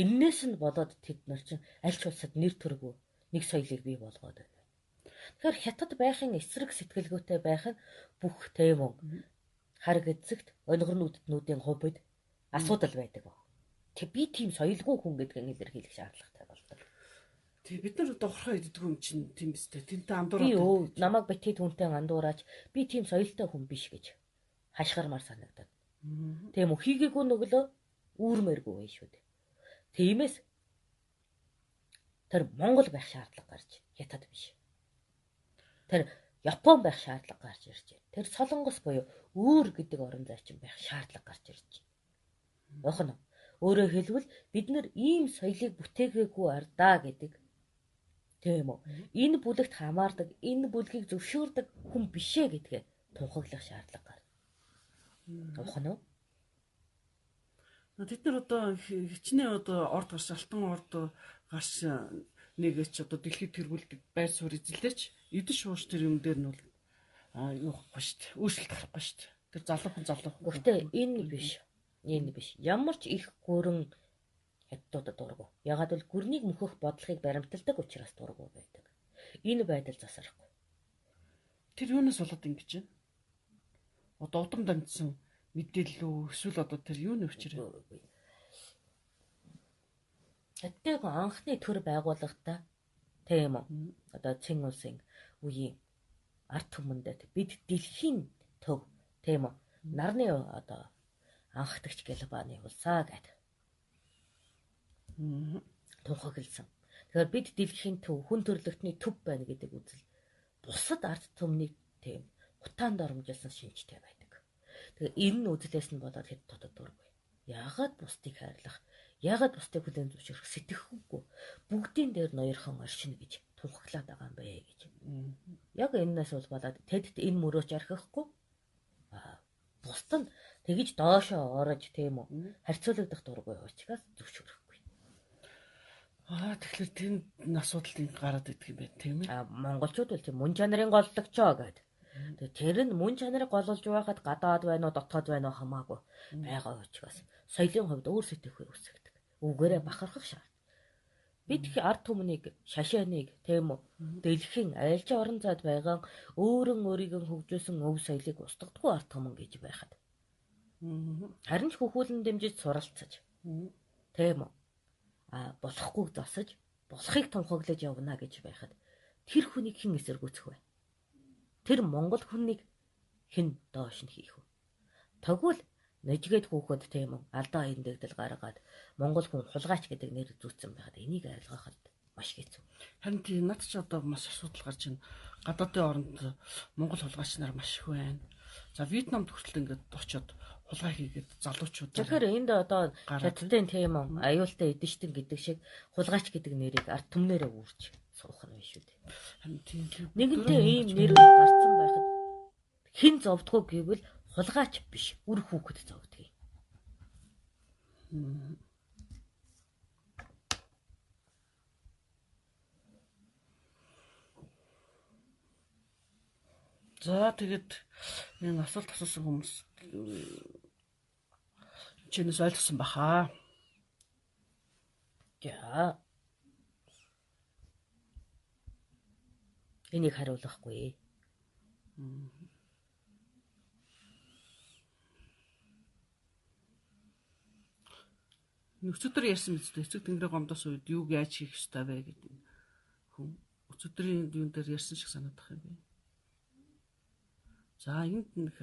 эннээс нь болоод тэд нар чинь аль ч улсад нэр төргөө нэг соёлыг бий болгоод байна. Тэгэхээр хятад байхын эсрэг сэтгэлгээтэй байх нь бүх тийм үү хараг эзэгт ойлгорнүүднүүдийн хувьд асуудал байдаг. Тэг би тийм соёлгүй хүн гэдгийг илэрхийлэх шаардлагатай болдог. Тэг бид нар одоо хорхоо иддэг юм чинь тийм биз дээ. Тэнтэй андуураад. Би өө намайг битгий түнтэй андуураач би тийм соёлтой хүн биш гэж хашгирмаар санагдаад. Тийм үү хийгээгүй нүглөө үүрмээргүй байх шүү дээ. Тиймээс тэр Монгол байх шаардлага гарч хятад биш. Тэр Япон байх шаардлага гарч ирж байна. Тэр Солонгос буюу өөр гэдэг орон зайчин байх шаардлага гарч ирж байна. Ухан. Өөрөөр хэлбэл бид нар ийм соёлыг бүтээгээгүй ардаа гэдэг. Тийм үү? Энэ бүлэгт хамаардаг, энэ бүлгийг зөвшөөрдөг хүн бишээ гэдгээ тунхаглах шаардлага гарна. Ухан уу? Тэд нар одоо хичнээн одоо орд гарч алтан орд гарч нэг ч одоо дэлхийд тэргүүлдэг байр суурь эзэлдэж идэж шууш тэр юм дээр нь бол юу гэхгүй шүү дээ. Өөрчлөлт гарахгүй шүү дээ. Тэр залуухан залуухан. Гэхдээ энэ биш. Энэ биш. Ямар ч их гүрэн хятадуудад дургу. Ягаад гэвэл гүрнийг мөхөх бодлогыг баримталдаг учраас дургу байдаг. Энэ байдал засарахгүй. Тэр юунаас болоод ингэж байна? Одоо удам дамжсан мэдээлэл үү эсвэл одоо тэр юуны учраа? Хятадын анхны төр байгууллагатай тийм үү? Одоо Чин улсын үеийн ард түмэндээ бид дэлхийн төв, тийм үү? Нарны одоо анхдагч Гэлбаны улсаа гэдэг. Тунхагласан. Тэгэхээр бид дэлхийн төв, хүн төрлөختний төв байна гэдэг үзэл бусад ард түмнийг тийм утаанд оромжилсан шинжтэй байдаг. Тэгээ энэ нь үзлээс нь болоод хэд дотод дургүй. Яагаад бусдыг хайрлах, яагаад бусдыг хүлээн зөвшөөрөх сэтгэхгүй бүгдийн дээр ноёрхон оршино гэж тунхаглаад байгаа юм бэ гэж. Яг энэс бол болоод тэдд энэ мөрөөч архихгүй. Бусд нь тэгж доошоо орож тийм үү харьцуулагдах дургүй учраас зөвшөөрөхгүй. Тэгэхээр тэнд асуудал ингэ гараад идэх юм байна тийм ээ. Монголчууд бол тийм мөн чанарын голлогчоо гэдэг. Тэгээ тэр нь мөн чанарыг голлож байхад гадаад байна уу дотоод байна уу хамаагүй байгаа учраас соёлын хувьд өөр сэтгэхүй үүсгдэг. Үгээрээ бахархах шаард. Бид ард түмнийг, шашааныг тийм үү дэлхийн айлч орон зайд байгаа өөрөн өөрийгөө хөгжүүлсэн өв соёлыг устгадаггүй ард түмэн гэж байхад. Харин ч хөхүүлэн дэмжиж суралцаж тийм үү болохгүйг засаж болохыг тунхаглаж явна гэж байхад тэр хүнийг хэн эсэргүүцэх вэ? Тэр монгол хүнийг хэн доош нь хийх вэ? Тэгвэл нэжгээд хүүхэд тийм үү алдаа эндэгдэл гаргаад монгол хүн хулгайч гэдэг нэр зүүцсэн байхад энийг ойлгоход маш хэцүү. Харин тийм над ч одоо маш асуудал гарч байна. Гадаадын оронд монгол хулгайч нар маш их байна. За Вьетнамд хүртэл ингээд очиод хулгай хийгээд залуучууд. Тэгэхээр энд одоо хятадын тийм үү аюултай эдэнштэн гэдэг шиг хулгайч гэдэг нэрийг ард түмнээрээ үүрч суух нь биш үү дээ. Харин тийм нэгэнтээ ийм нэр гарцсан байхад хэн зовдгоо гэвэл хулгайч биш үр хүүхэд зовдөг. За тэгээд энэ асуулт асуусан хүмүүс чинээс ойлгосон баха. За. Энийг хариулахгүй. Өчигдөр ярьсан мэт эцэг тэнгэрийн гомдоос үед юуг яаж хийх ёстой вэ гэдэг хүн өчигдрийн юун дээр ярьсан шиг санагдах юм бэ. За энд нэг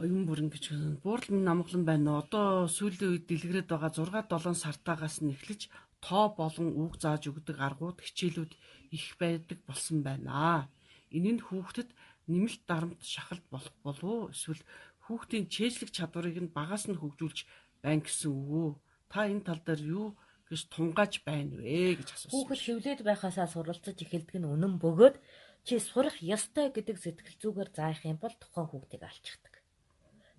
оюун бүрэн гэж буурал минь амгалан байна. Одоо сүүлийн үед дэлгэрээд байгаа 6 7 сартаагаас нь эхлэж тоо болон үг зааж өгдөг аргууд хичээлүүд их байдаг болсон байна. Энэ нь хүүхдэд нэмэлт дарамт шахалт болох болов уу? Эсвэл хүүхдийн чэйжлэх чадварыг нь багаас нь хөгжүүлж байна гэсэн үг үү? Та энэ тал дээр юу гэж тунгааж байна вэ гэж асуусан. Хүүхэд хөвлөд байхасаа суралцаж эхэлдэг нь үнэн бөгөөд чи сурах ёстой гэдэг сэтгэл зүгээр заах юм бол тухайн хүүхдийг алчихдаг.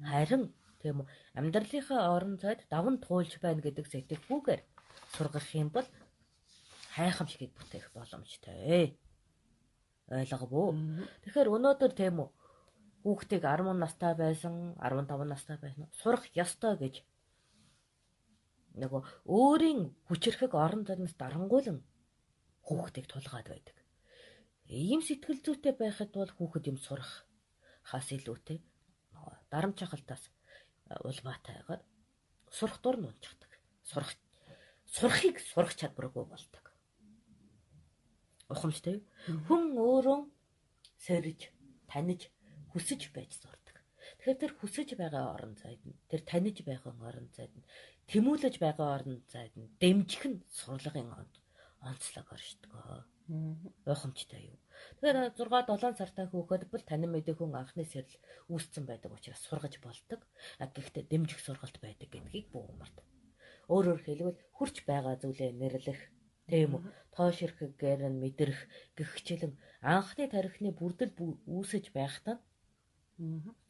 Харин тийм үү амьдралынхаа орон зайд даван туулж байна гэдэг сэтгэхүйгээр сургах юм бол хайхамшигыг бүтээх боломжтой. Ойлгов уу? Тэгэхээр өнөөдөр тийм үү хүүхдийг 10 настай байсан, 15 настай байсан сурах ёстой гэж нөгөө өөрийн хүчирхэг орон зайнаас дарангуйлан хүүхдийг тулгаад байдаг. Ийм сэтгэл зүйтэй байхад бол хүүхэд юм сурах хаас илүүтэй дарамт чахалтаас улмаатайгаар сурах дур нь унчихдаг. Сурахыг сурах чадваргүй болдог. Ухамсартай. Хүн өөрөө сэрж, таних, хүсэж байж сурдаг. Тэгэхээр тэр хүсэж байгаа орон зайд нь, тэр таних байгаа орон зайд нь, тэмүүлэж байгаа орон зайд нь дэмжих нь сурлагын онцлог оршдог. Уухамжтай юу. Тэгэхээр 6 7 сартай хүүхэд бол танин мэдэх хүн анхны сэрэл үүссэн байдаг учраас сургаж болдог. Гэхдээ дэмжих сургалт байдаг гэдгийг бүү умард. Өөрөөр хэлбэл хурц байгаа зүйлээ нэрлэх, тийм үү? Тоош ирэхээр нь мэдрэх гэх хичээлэн анхны тархины бүрдэл үүсэж байхдаа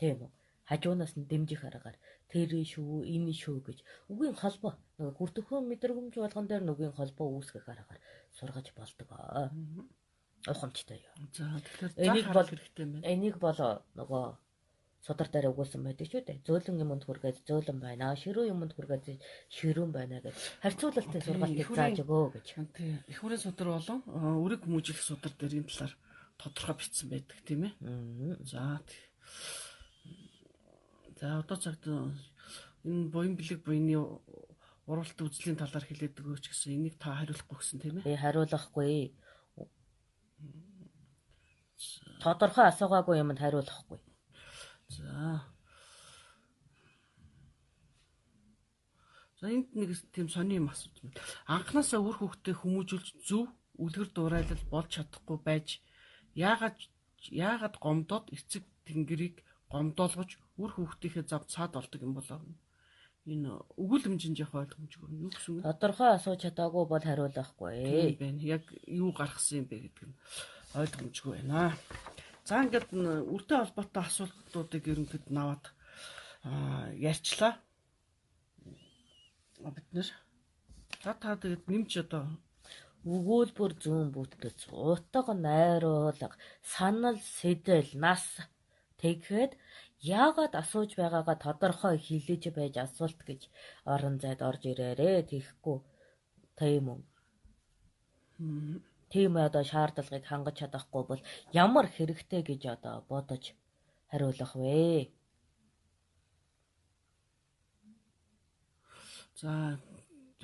тийм үү? Хажуунаас нь дэмжих аргаар тэр шүү, энэ шүү гэж үгийн холбоо нөгөө гүртөхөн мэдрэмж болгон дээр нүгийн холбоо үүсгэх аргаар сургаж болдог. Ухамжтай юу. За тэгэхээр энийг бол хэрэгтэй юм байна. Энийг бол нөгөө судар дээр өгүүлсэн байдаг шүү дээ. Зөөлөн юмд хүргээд зөөлөн байна. Ширүүн юмд хүргээд ширүүн байна гэж харьцуулалтын сургалтыг зааж өгөө гэж. Тийм. Их хүрээ судар болон өрөг хүмүүжлэх судар дээр энэ талаар тодорхой бичсэн байдаг тийм ээ. За. За одоо цагт энэ буян бэлэг буяны уралт үзлийн талаар хэлээд өгөөч гэсэн энийг та хариулахгүй гэсэн тийм ээ. Би хариулахгүй. Тодорхой асуугаагүй юмд хариулахгүй. За. За энд нэг тийм сони юм асууж байна. Анхнаасаа үр хүүхдээ хүмүүжүүлж зөв үлгэр дуурайлал болж чадахгүй байж яагаад гомдоод эцэг тэнгэрийг гомдоолгож үр хүүхдийнхээ зав цаад олдог юм болоо. Энэ өгүүлэмжийн жоох ойлгомжгүй. Юу гэсэн үг? Тодорхой асууж чадаагүй бол хариулахгүй. Тийм байна. Яг юу гаргасан юм бэ гэдэг нь ойлгомжгүй байна. За ингээд үртэй холбоотой асуултуудыг ерөнхийд наваад ярьчлаа. Бид нэр. За та тэгээд нэмж одоо өгүүлбэр зүүн бүтэц, утга найруулга, санал сэтэл, нас тэгэхэд яагаад асууж байгаагаа тодорхой хэлж байж асуулт гэж орон зайд орж ирээрээ. Тэгэхгүй тийм үү? Тийм одоо шаардлагыг хангаж чадахгүй бол ямар хэрэгтэй гэж одоо бодож хариулах вэ? За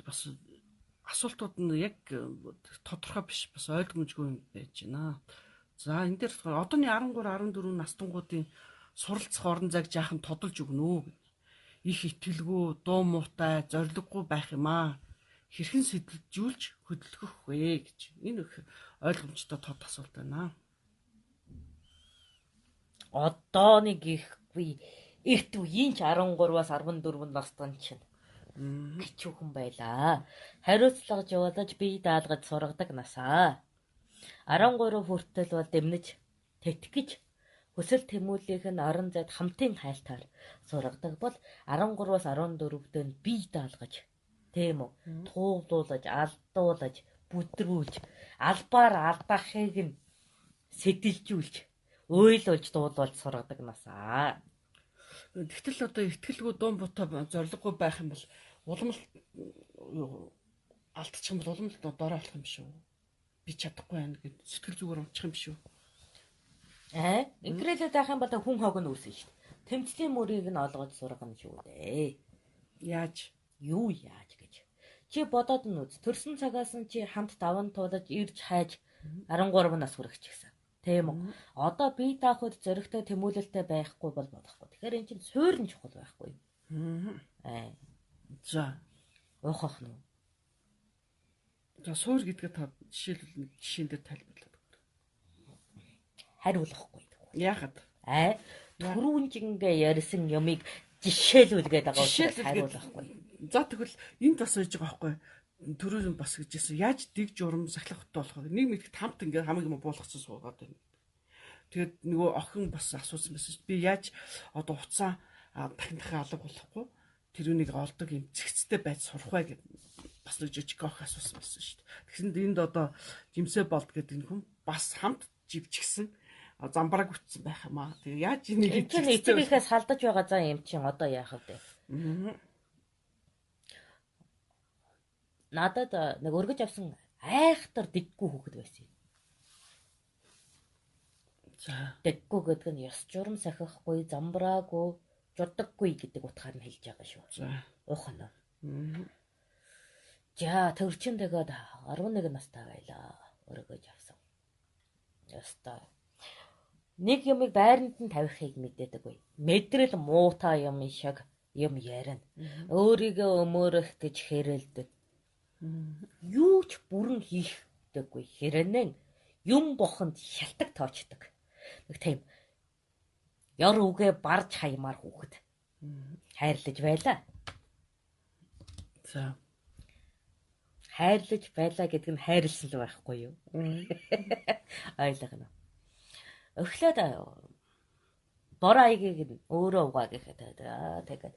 бас асуултууд нь яг тодорхой биш, бас ойлгомжгүй юм байж байна. За энэ дээр болохоор одооны 13 14 настангуудын суралцах орон зайг жаахан тодолж өгнө үү гэнэ. Их итгэлгүй, дуу муутай, зориггүй байх юм аа. Хэрхэн сэтэлжүүлж хөдөлгөх вэ гэж. Энэ их ойлгомжтой тод асуулт байна. Одооны гихгүй эрт үеийн ч 13-аас 14 настан чинь кичүүхэн байлаа. Хариуцлага жуулаж бие даалгаж сургадаг насаа. 13 хүртэл бол дэмнэж тэтгэж хүсэл тэмүүллийнх нь орон зайд хамтын хайлтаар сургадаг бол 13-аас 14-д нь бие даалгаж, тийм үү, тууглуулаж, алдуулаж, бүдрүүлж, албаар алдаахыг нь сэтэлжүүлж, уйлуулж, дуулуулж сургадаг насаа. Тэгтэл одоо итгэлгүй, дуун бутаа, зориггүй байх юм бол улам л алдчих юм бол улам л дорой болох юм шүү. Би чадахгүй байна гэд сэтгэл зүгээр унчих юм шүү. Инкрэлээд байх юм бол хүн хог нь үүснэ шүү дээ. Тэмцлийн мөрийг нь олгож сургана шүү дээ. Яаж? Юу яаж гэж. Чи бодоод нь үз. Төрсөн цагаас нь чи хамт даван туулаж ирж хайж 13 нас хүрэх чигсэн. Тийм үү? Одоо бие даах үед зоригтой тэмүүлэлтэй байхгүй бол болохгүй. Тэгэхээр эн чинь суурь нь чухал байхгүй юу? За. Уухах нь. За суур гэдгээ та жишээлбэл нэг жишээн дээр тайлбарлаад өгөх. Хариулахгүй. Яахад? Түрүүн жингээ ярьсан юмыг жишээлүүлгээд байгаа учраас хариулахгүй. За тэгвэл энд бас байж байгаа байхгүй. Түрүүн бас гэж хэлсэн. Яаж дэг журам сахилах хөтэ болох вэ? Нэг мэдгэт хамт ингээд хамаг юм буулгацсан суугаад байна. Тэгээд нөгөө охин бас асуусан байсан чинь би яаж одоо уцаа дахин дахин алга болохгүй тэрүүнийг олдог юм зэгцтэй байж сурах вэ гэд бас нэг жижиг охин асуусан байсан шүү дээ. Тэгсэнд энд одоо жимсээ болд гэдэг энэ хүн бас хамт живчгсэн замбрааг үтсэн байх юм аа. Тэгээ яаж энийг эцэгийнхээ салдаж байгаа зан юм чинь одоо яах вэ? Надад нэг өргөж авсан айхтар дэггүй хүүхэд байсан юм. За. Дэггүй гэдэг нь ёс журам сахихгүй, замбраагүй, жудаггүй гэдэг утгаар нь хэлж байгаа шүү. За. Уухна. За тэр чин тэгээд 11 настай байлаа. Өргөж авсан. Ёстой. Нэг юмыг байранд нь тавихыг мэдээдэггүй. Мэдрэл муутай юм шиг юм ярина. Өөрийгөө өмөөрөх гэж хэрэлдэг. Юу ч бүрэн хийхдэггүй. Хэрэнэн юм бохонд шалтак тоочдөг. Нэг тийм ёр үгээ барж хаймаар хүүхэд. Хайрлаж байлаа. За. Хайрлаж байлаа гэдэг нь хайрлсан л байхгүй юу? Ойлгоно. Эхлээд бор аягийг нь өөрөө угаа гэхэд тэгээд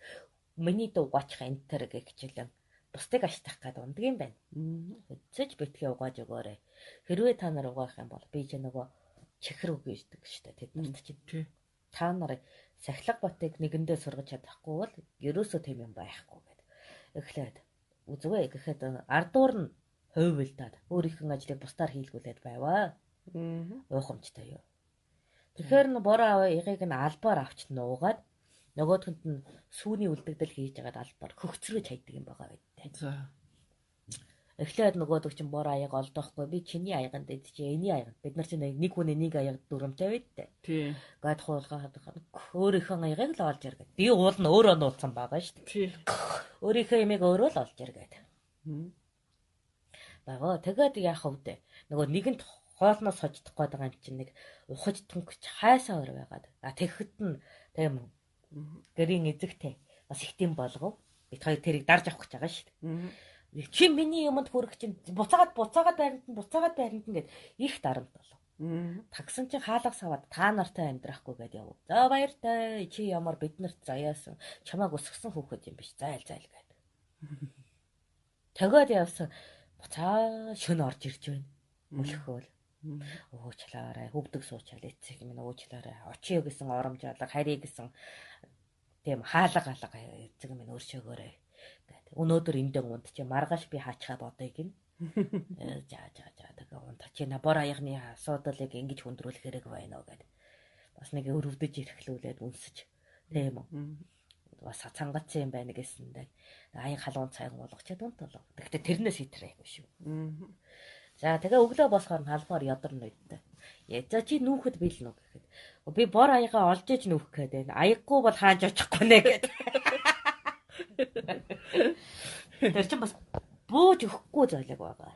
миний дуу угаачих энэ төр гэгчлэн бусдыг аштах гээд ундаг юм байна. Эцэж битгий угааж өгөөрэй. Хэрвээ та нар угаах юм бол би ч нөгөө чихэр үг гэдэг штэ тэд нарт чинь. Та нар сахилга батыг нэгэндээ сургаж чадахгүй бол ерөөсөө тийм юм байхгүй гэд. Эхлээд үзвэ гэхэд ардуур нь хувилдаад өөрийнх нь ажлыг бусдаар хийлгүүлээд байваа. Уухамжтай юу. Тэгэхээр нь бор аваа эгийг нь албаар авч нуугаад нөгөөдхөнд нь сүүний үлдэгдэл хийж агаад албаар хөгцрөөж хайдаг юм байгаа байдтай. За. Эхлээд нөгөөдөг чинь бор аяг олдохгүй би чиний аяганд идчихэ эний аяганд бид нар чинь нэг хүний нэг аяг дүрмтэй байдтай. Тий. Гад хуулгаа өөрийнхөө аягийг л олж иргээд. Би уул нь өөрөө нууцсан байгаа шүү дээ. Тий. Өөрийнхөө ямиг өөрөө л олж иргээд. Багаа тэгээд яах вэ? Нөгөө нэгэнт хоолноос хождох гээд байгаа юм чинь нэг ухаж түнхэж хайсаа өөр байгаад. А тэгэхэд нь тийм гэрийн эзэгтэй бас их тийм болгов. Бид хоёр тэрийг дарж авах гэж байгаа шүү дээ. Чи миний юмд хүрэх чинь буцаагаад байранд нь буцаагаад байранд нь гэд их дарамт болов. Тагсан чинь хаалга саваад та нартай амьдрахгүй гэд яв. За баяртай чи ямар биднэрт заяасан чамааг өсгсөн хүүхэд юм биш зайл зайл гэд. Тэгээд явсан буцаа шөнө орж ирж байна. Мөлхөөл. Уучлаарай хөвдөг суучаал эцэг минь уучлаарай. Очие гэсэн оромж алга харий гэсэн тийм хаалга алга эцэг минь өршөөгөөрэй. Өнөөдөр эндэн унт чи маргааш би хаачхаа бодъё гин. За тэгээ унт чи на бор аягны асуудлыг ингэж хүндрүүлэх хэрэг байна уу гэд. Бас нэг өрөвдөж ирэхлүүлээд үнсэж тийм үү. Бас цангацсан юм байна гэсэндээ аяг халуун цайг уулгачаад унт болов. Гэхдээ тэрнээс хитрээгүй шүү. За тэгээ өглөө босохоор нь халбаар ядарна үйдтэй. За чи нүүхэд биелнэ үү гэхэд би бор аягаа олж иж нүүх гээд байна. Аяггүй бол хааж очихгүй нэ гэд. Тэр чинь бас бууж өгөхгүй зойлог байгаа.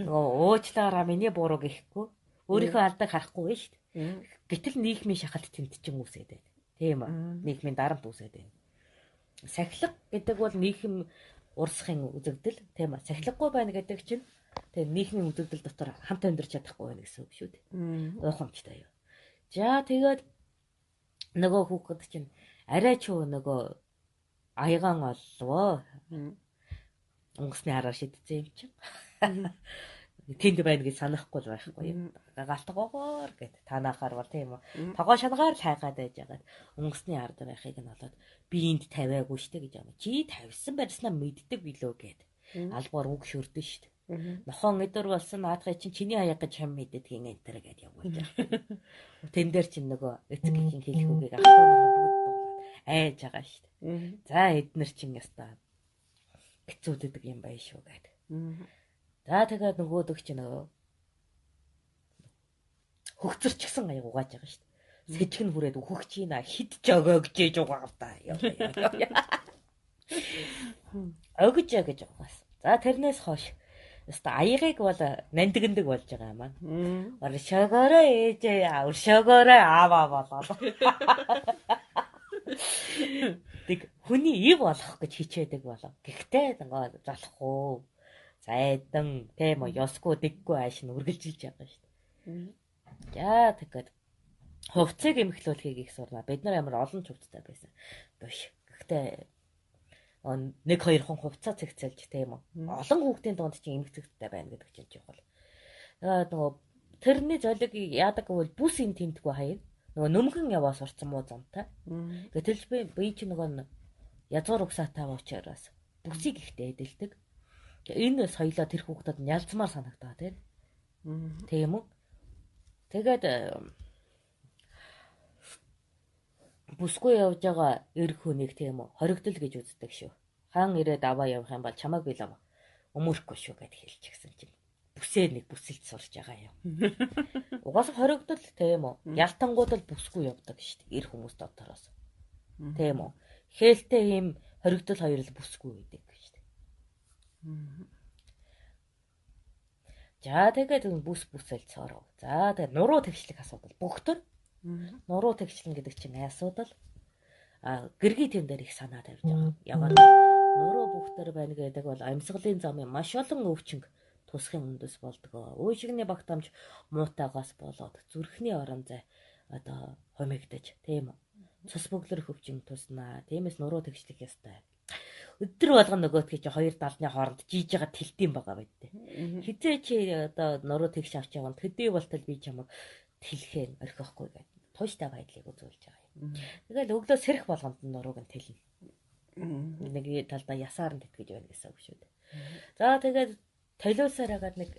Нөгөө уучлаараа миний буруу гэхгүй өөрийнхөө алдааг харахгүй байна шүү дээ. Гэтэл нийгмийн шахалт тэнд чинь үүсээд байна. Тийм үү? Нийгмийн дарамт үүсээд байна. Сахилга гэдэг бол нийгэм урсгахын үзэгдэл, тийм үү? Сахилгагүй байна гэдэг чинь тийм нийгмийн үзэгдэл дотор хамт амьдарч чадахгүй байна гэсэн үг шүү дээ. Уухамжтай юу. За тэгээд нөгөө хүүхэд чинь арай ч нөгөө аягаан олвоо. Онгоцны хараар шидсэн юм чинь. Тэнд байна гэж санахгүй л байхгүй юм. Галтгоогоор гэд танаахаар бол тийм үү. Тогоо шангаар л хайгаад байж байгаад онгоцны ард байхыг нь олоод би энд тавиагүй штэ гэж юм. Чи тавьсан барьснаа мэддэг билүү гэд. Албаар үг шүрдэн штэ. Нохон өдөр болсон наадхыг чинь чиний аяг гэж хам мэддэгин энэ төр гэд явуулж байгаа. Тэн дээр чинь нөгөө эцэг эхийн хэлэх үгийг ах トゥ нар бүгд дуулаад айж байгаа штэ. За эднэр чинь ястаа хэцүүдэдэг юм байна шүү гэд. За тэгээд нөгөөдөг чинь нөгөө хөгцөрчгсөн аяг угааж байгаа шүү дээ. Сэжиг нь хүрээд үхэх чинь хид ч өгөөж ээж угаав та. Өгөж гэж угаасан. За тэрнээс хойш яста аягийг бол нандиндаг болж байгаа юм аа. Өршөөгөөрөө ээжээ, өршөөгөөрөө ааваа болоо. Тэг хүний ив болох гэж хичээдэг болов. Гэхдээ нөгөө залахгүй зайдан тийм үү ёсгүй дэггүй ааш нь үргэлжилж байгаа шүү дээ. За тэгээд хувцсыг эмхлүүлэхийг их сурнаа. Бид нар амар олон ч хувцастай байсан. Биш. Гэхдээ нэг хоёр хүн хувцас цэгцэлж тийм үү. Олон хүүхдийн дунд чинь эмх цэгцтэй байна гэдэг чинь чухал. Тэгээд нөгөө тэрний золиг яадаг гэвэл бүс юм тэмдэггүй хаяа. Нөгөө нөмгөн яваа сурцсан муу замтай. Гэтэл би чи нөгөө язгуур угсаатай учраас бүсийг ихтэй эдэлдэг. Энэ соёлоо тэр хүүхдэд нь ялцмаар санагдаа тийм. Тийм үү? Тэгээд бүсгүй явж байгаа эр хүнийг тийм үү хоригдол гэж үздэг шүү. Хаан ирээд аваа явах юм бол чамайг би лав өмөрөхгүй шүү гэд хэлчихсэн чинь бүсээ нэг бүсэлд сурч байгаа юм. Угаасаа хоригдол тийм үү ялтангууд л бүсгүй явдаг шүү дээ эр хүмүүс дотроос. Тийм үү? Хээлтэй ийм хоригдол хоёр л бүсгүй байдаг шүү дээ. За тэгээд бүс бүсэл цоров. За тэгээд нуруу тэгшлэх асуудал бүгтэр. Нуруу тэгшлэн гэдэг чинь асуудал. А гэргий тэн дээр их санаа тавьж байгаа. Ягаад нуруу бүгтэр байна гэдэг бол амьсгалын замын маш олон өвчнөг тусахын үндэс болдгоо. Уушигны багтаамж муутайгаас болоод зүрхний орон зай одоо хумигдаж тийм үү. Цус бөглөрөх өвчин туснаа. Тиймээс нуруу тэгшлэх ёстой. Өдөр болгон нөгөөдгий чи хоёр далны хооронд жийж байгаа тэлтийн байгаа байдтэй. Хизээ чи одоо нуруу тэгш авч явна. Төдий болтол би чамайг тэлэхээр орхихгүй гэдэг. Тууштай байдлыг үзүүлж байгаа юм. Тэгэл өглөө сэрэх болгонд нурууг нь тэлнэ. Нэг талдаа ясаар нь тэтгэж байна гэсэн үг шүү дээ. За тэгээд толиулсаар хагаад нэг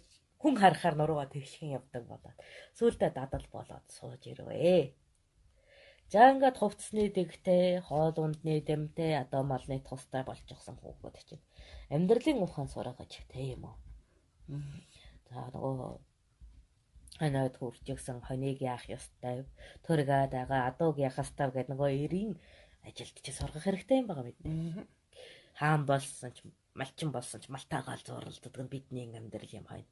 хүн харахаар нуруугаа тэгшхэн явдаг болоод сүүлдээ дадал болоод сууж ирвэ. За ингээд хувцсны дэгтэй, хоол ундны дэмтэй, одоо малны тустай болчихсон хүүхэд чинь амьдралын ухаан сургаж тийм үү. За нөгөө хоноод хуржигсан хоныг яах ёстой, төргээд байгаа адууг яах ёстой гэдэг нөгөө эрийн ажилд чи сургах хэрэгтэй юм байгаа бидний. Хаан болсон ч малчин болсон ч малтаагаал зуралддаг нь бидний амьдрал юм хойно.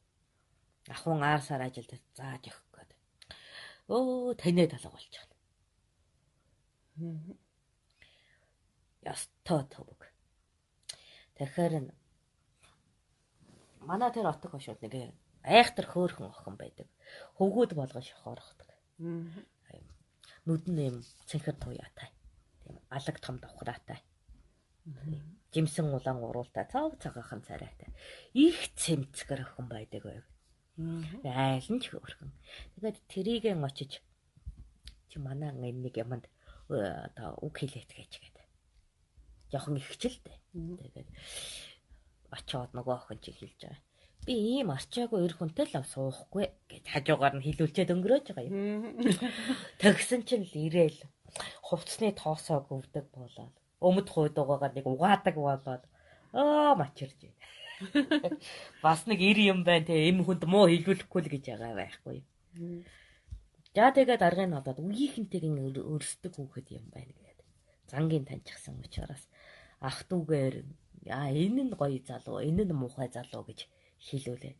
Ахуун аар сар ажилд зааж өгөх гээд. Өө таний талга болчихно. Ястой төвөг. Тэгэхээр манай тэр отог хошууд нэг айхтар хөөрхөн охин байдаг. Хөвгүүд болгон шохоорохдаг. Нүд нь юм цэнхэр туяатай. Тийм алаг том давхраатай. Жимсэн улаан уруултай, цог цагаахан царайтай. Их цэмцгэр охин байдаг байв. Айл нь ч хөөрхөн. Тэгээд тэрийг очиж чи манай энэ нэг юмд одоо үг хэлээд гэж гээд. Жохон ихчил дээ. Тэгээд очоод нөгөө охин чи хэлж байгаа. Би ийм арчаагүй эр хүнтэй л суухгүй гэж хажуугаар нь хилүүлчээд өнгөрөөж байгаа юм. Тэгсэн чинь л ирээл хувцсны тоосоо гөвдөг болоод өмд хойдуугаар нэг угаадаг болоод аа мачирж байна. Бас нэг эр юм байна те эм хүнд муу хилүүлэхгүй л гэж байгаа байхгүй. За тэгээд аргыг нь одоод үеийнхэнтэйг өрсдөг хүүхэд юм байна гэдэг. Зангийн таньчихсан учраас ах дүүгээр аа энэ нь гоё залуу, энэ нь муухай залуу гэж хилүүлээд.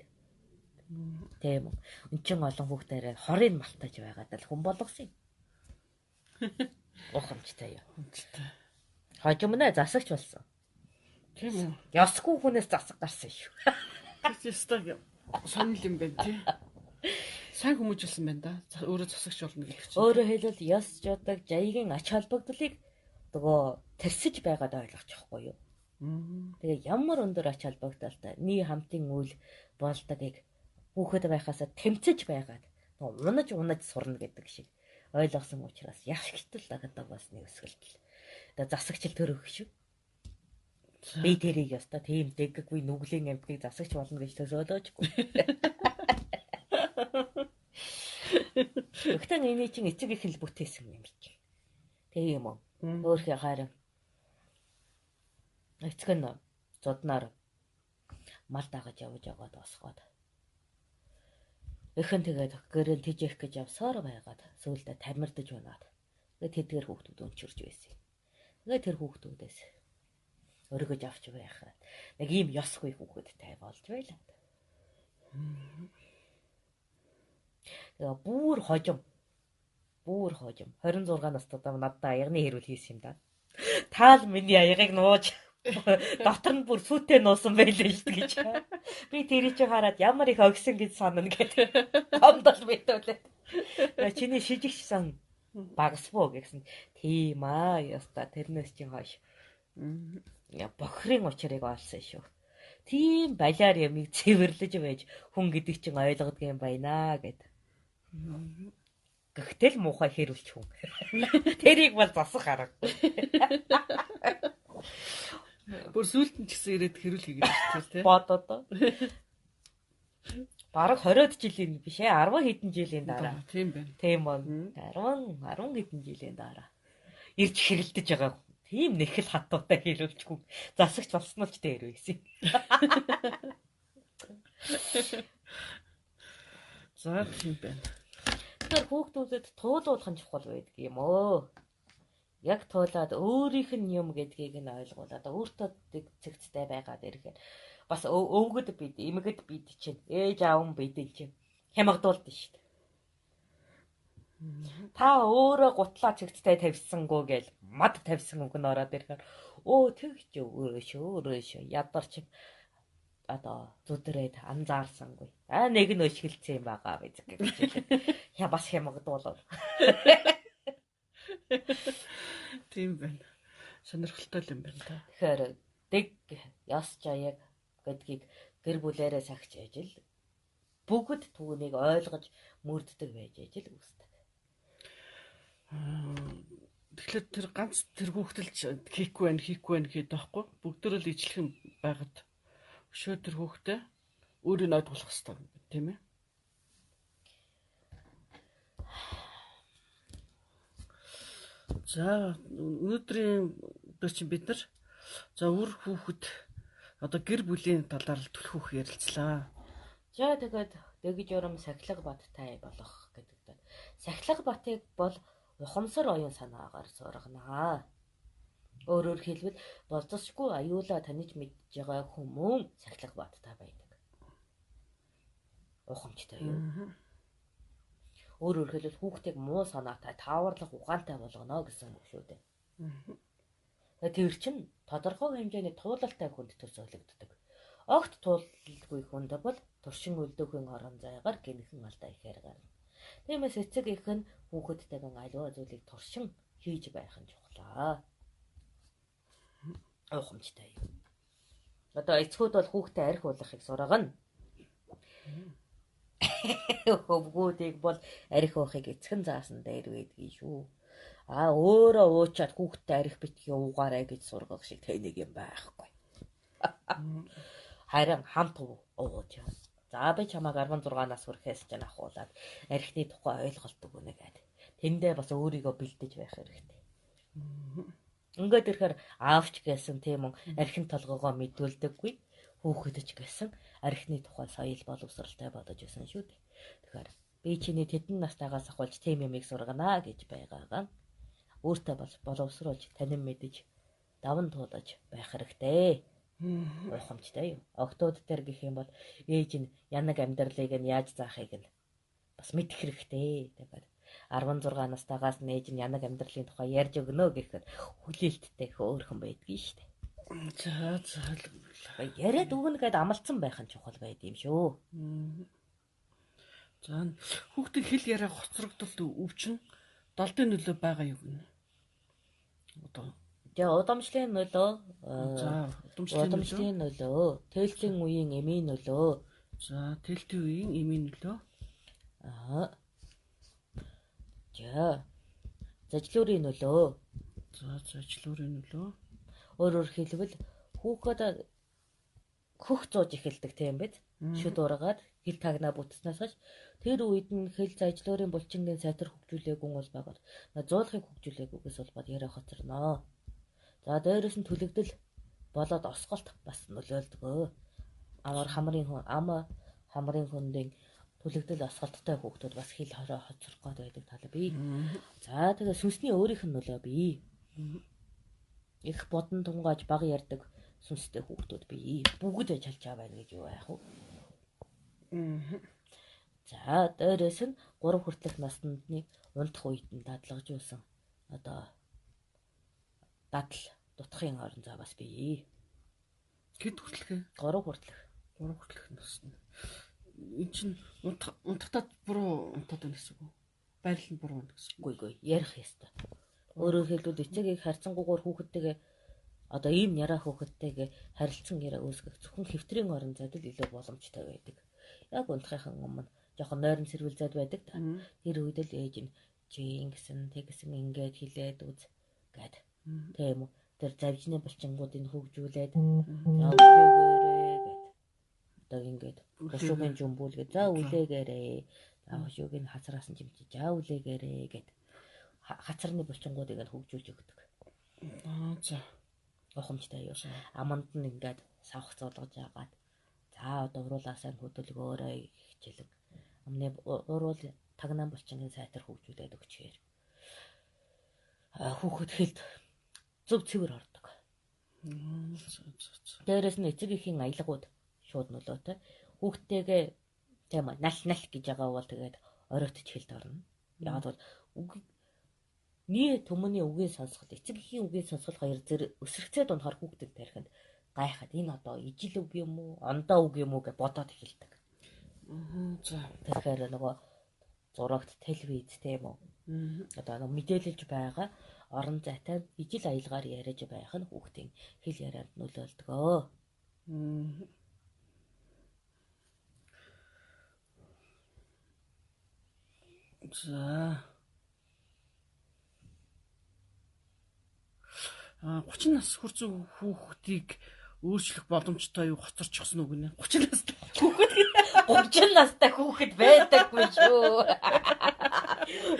Тийм үү. Эн чин олон хүүхдээрээ хорыг малтаж байгаад л хүн болгосон юм. Ухамжтай юу. Ухамжтай. Хожим нэ засагч болсон. Тийм үү. Ёсгүй хүнээс засаг гарсан шүү. Тэр ёстой сонир юм байна тий. Сайн хүмүүжүүлсэн байна да. Өөрөө засагч болно гэдэг чинь. Өөрөөр хэлбэл ёс жудаг жаягийн ач холбогдлыг нөгөө тэрсэж байгаад ойлгочихгүй юу. Тэгээ ямар өндөр ач холбогдолтой нэг хамтын үйл болдгийг хүүхэд байхаасаа тэмцэж байгаад нөгөө унаж унаж сурна гэдэг шиг ойлгосон учраас явшигтал дагдаг басны өсгөлтөл. Тэгээ засагчл төрөх шүү. Би тэрийг ёстой тийм дэггүй нүглийн амьтныг засагч болно гэж төсөөлөөчгүй. Гэхдээ энэ чинь эцэг их л бүтээсэн юм чинь. Тийм үү. Өөрхий харин эцэг нь зуднаар мал дагаж явж байгаад босгоод. Эх нь тэгээд гэрэл тэжээх гэж явсаар байгаад сүүлдээ тамирдаж унаад. Тэгээд тэдгээр хүүхдүүд өнчөрж байсан юм. Тэгээд тэр хүүхдүүдээс өргөж авч байх. Нэг ийм ёсгүй хүүхэдтэй болж байлаа. Тэгээ бүр хожим. Бүр хожим. 26 настай надад аягны хэрүүл хийсэн юм да. Таал миний аягыг нууж дотор нь бүр сүтээ нуусан байлээ шүү дээ гэж. Би тэрий чи хараад ямар их огсон гэж санана гэдэг. Гомдол битүүлээ. Чиний шижигчсэн багасбуу гэсэн. Тийм аа яста тэрнээс чинь хойш. Бохирын учрыг олсон шүү. Тийм балиар ямыг цэвэрлэж байж хүн гэдэг чинь ойлгодог юм байна гэд. Гэхдээ л муухай хэрүүлч хүн. Тэрийг бол засах аргагүй. Бүр сүүлд нь ч гэсэн ирээд хэрүүл хийгээд шүү дээ, тий. Бодод. Бараг 20 жилийн биш 10 хэдэн жилийн дараа. Тийм байна. Тийм байна. 10 хэдэн жилийн дараа ирж хэрэлдэж байгаа. Тийм нэхэл хатуутай хэрүүлчгүй. Засагч болсон ч дээр байсан. За тийм байна. Тэгэхээр хүүхдүүдэд туулуулах нь чухал байдаг юм өө. Яг туулаад өөрийнх нь юм гэдгийг нь ойлгуулад өөртөө цэгцтэй байгаад ирэхээр бас өвгөд бид, эмгэд бид чинь, ээж аав бид чинь хямгадуулдаг шүү дээ. Та өөрөө гутлаа цэгцтэй тавьсангүй гэл мад тавьсан үг нь ороод ирэхээр өө тэгч өөрөө шүү, өөрөө шүү. Ядарч одоо зүдрээд анзаарсангүй. Аа нэг нь өшгөлцсөн юм байгаа биз гэж хэлээ. Я бас хямгадуулав. Тийм байна. Сонирхолтой юм байна та. Тэгэхээр дэг ёс жаяг гэдгийг гэр бүлээрээ сахиж ажил бүгд түүнийг ойлгож мөрддөг байж ажил үүсдэг. Тэгэхээр тэр ганц тэр хүүхдэл хийхгүй байх, хийхгүй байх гэдэг байхгүй. Бүгдөө л ижлэхэн байгаад өшөө тэр хүүхдээ өөрийг нь ойлгох хэрэгтэй тийм ээ. За өнөөдрийн дээр чинь бид нар за үр хүүхэд одоо гэр бүлийн талаар л түлхүүх ярилцлаа. За тэгээд дэгж урам сахилга баттай болох гэдэг. Сахилга батыг бол ухамсар оюун санаагаар сурганаа. Өөрөөр хэлбэл болзошгүй аюулаа таних мэдж байгаа хүмүүн сахилга баттай байдаг. Ухамжтай юу? Өөрөөр хэлбэл хүүхдийг муу санаатай, тааварлах ухаантай болгоно гэсэн үг шүү дээ. Тэр чинь тодорхой хэмжээний туулалтай хүнд төсөөлөгддөг. Огт туулалгүй хүнд бол туршин үлдөөхөн орон зайгаар гинхэн алдаа ихээр гарна. Тиймээс эцэг эх нь хүүхэдтэйгээ аливаа зүйлийг туршин хийж байх нь чухлаа. Ухамжтай юу? Одоо эцгүүд бол хүүхдээ арх уулгахыг сургана. Хөвгүүдийг бол арх уухыг эцэг нь заасан дээр байдгийг шүү. А өөрөө уучаад хүүхдтэй арх битгий уугаарай гэж сургах шиг тэнийг юм байхгүй. Харин хамт ууж. За би чамайг 16 нас хүрэхээс ч ахуулаад архины тухай ойлголт өгнө гэдэг. Тэндээ бас өөрийгөө бэлдэж байх хэрэгтэй. Ингээд ирэхээр аавч гэсэн тийм архин толгоогоо мэдүүлдэггүй, хүүхэд ч гэсэн архины тухай соёл боловсралтай бодож байсан шүү дээ. Тэгэхээр би чиний тэдэн настайгаас ахуулж тийм юмыг сургана гэж байгаагаа өөртөө боловсруулж танин мэдэж даван туулаж байх хэрэгтэй. Ухамжтай юу? Октод дээр гэх юм бол ээж нь янаг амьдралыг нь яаж заахыг нь бас мэдэх хэрэгтэй. Тэгээд 16 настайгаас нь ээж нь янаг амьдралын тухай ярьж өгнө гэхэд хүлээлттэй хөөрхөн байдгийг шүү дээ. За за яриад өгнө гэд амлцсан байх нь чухал байд юм шүү. За хүүхдийн хэл яриа хоцрогдолт өвчин долдын нөлөө байгаа юу гэнэ? Одоо тэгээ удамшлын нөлөө, за удамшлын нөлөө, тээлтийн үеийн эмийн нөлөө. За тээлтийн үеийн эмийн нөлөө. Аа. За зажлуурын нөлөө. За зажлуурын нөлөө. Өөрөөр хэлбэл хүүхэд хөх зууж эхэлдэг тийм биз? Шүд ургаад хэл тагнаа бүтснээс хойш тэр үед нь хэл зажлуурын булчингийн сайтар хөгжүүлээгүй улбаагаар зуулгыг хөгжүүлээгүйгээс улбаад яриа хоцорноо. За дээрээс нь түлэгдэл болоод осголт бас нөлөөлдөг. Амар хамрын хүн ам хамрын хүндийн түлэгдэл осголттой хүүхдүүд бас хэл хороо хоцрох гээд байдаг тал бий. За тэгээ сүнсний өөрийнх нь нөлөө бий. Их бодон тунгааж баг ярьдаг сүнстэй хүүхдүүд бий. Бүгд ажиллаж байна гэж юу яах вэ? За дээрээс нь 3 хүртэлх насны унтах үед нь дадлагжуулсан одоо дадал дутхын орон зай бас бий. Хэд хүртэлх вэ? 3 хүртэлх. 3 хүртэлх насны. Эн чинь унтахтаа буруу унтаад байна гэсэн үг үү? Байрлал нь буруу байна гэсэн үг. Үгүй ярих ёстой. Өөрөөр хэлбэл эцэгийг харьцангуйгаар хүүхэдтэйгээ одоо ийм яриа хүүхэдтэйгээ харилцан яриа үүсгэх зөвхөн хэвтрийн орон зайд л илүү боломжтой байдаг. Яг унтахын өмнө жоохон нойрон сэрвэл зайд байдаг та. Тэр үед л ээж нь чи ингэсэн тэгсэн ингээд хилээд үз гэд. Тийм үү? Тэр завжны булчингуудыг хөгжүүлээд за үлээгээрээ гэд. Одоо ингээд хушуугийн жумбүүл гэд. За үлээгээрээ. За хушуугийн хацраас нь чимчиж за үлээгээрээ гэд. Хацарны булчингуудыг нь хөгжүүлж өгдөг. Аа за. Ухамжтай юу? Аманд нь ингээд савх золгож яагаад. За одоо уруулаа сайн хөдөлгөөрэй хичээлэг. Амны уруул тагнаан булчингийн сайтар хөгжүүлээд өгчээр. Хүүхэд хэлд зөв цэвэр ордог. Дээрээс нь эцэг эхийн аялгууд шууд нөлөөтэй. Хүүхдтэйгээ тийм нал нал гэж байгаа бол тэгээд оройтч хэлд орно. Яг бол үг Ние түмний үгийн сонсгол, эцэг эхийн үгийн сонсгол хоёр зэр өсөргцээ дунахаар хүүхдэд тарихад гайхаад энэ одоо ижил үг юм уу, ондоо үг юм уу гэж бодоод эхэлдэг. За. Тэгэхээр нөгөө зурагт телевиз тийм үү? Одоо нөгөө мэдээлэлж байгаа орон зайтай ижил аялгаар яриаж байх нь хүүхдийн хэл ярианд нөлөөлдөг. За. 30 нас хүрсэн хүүхдийг Өөрчлөх боломжтой юу хоцорчихсон уу гинэ? 30 настай хүүхэд. 30 настай хүүхэд байдаггүй шүү.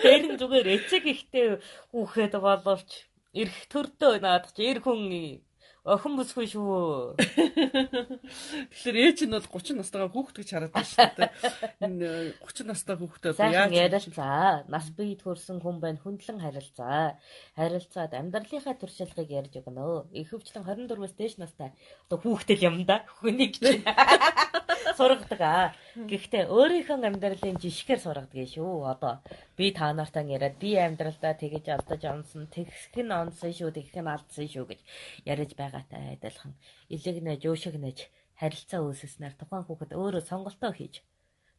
Тэр нь зүгээр эцэг ихтэй хүүхэд боловч эрх төрдөө наадах чи эр хүн охин бүсгүй шүү. Тэгэхээр ээж нь бол 30 настайгаа хүүхэд гэж хараад байна шүү дээ. Энэ 30 настай хүүхдээ одоо яаж ярилцаа. Нас биед хүрсэн хүн байна, хүндлэн харилцаа. Харилцаад амьдралынхаа туршлагыг ярьж өгнө. Ихэвчлэн 24-өөс дээш настай одоо хүүхдэл юм да. Хүнийг чинь сургадаг аа. Гэхдээ өөрийнхөө амьдралын жишгээр сургадаг шүү. Одоо би та нартай яриад би амьдралдаа тэгэж алдаж онсон, тэгэх нь онсон шүү, тэгэх нь алдсан шүү гэж ярьж байгаатай адилхан илэгнэж, өшөгнөж харилцаа үүсгэснээр тухайн хүүхэд өөрөө сонголтоо хийж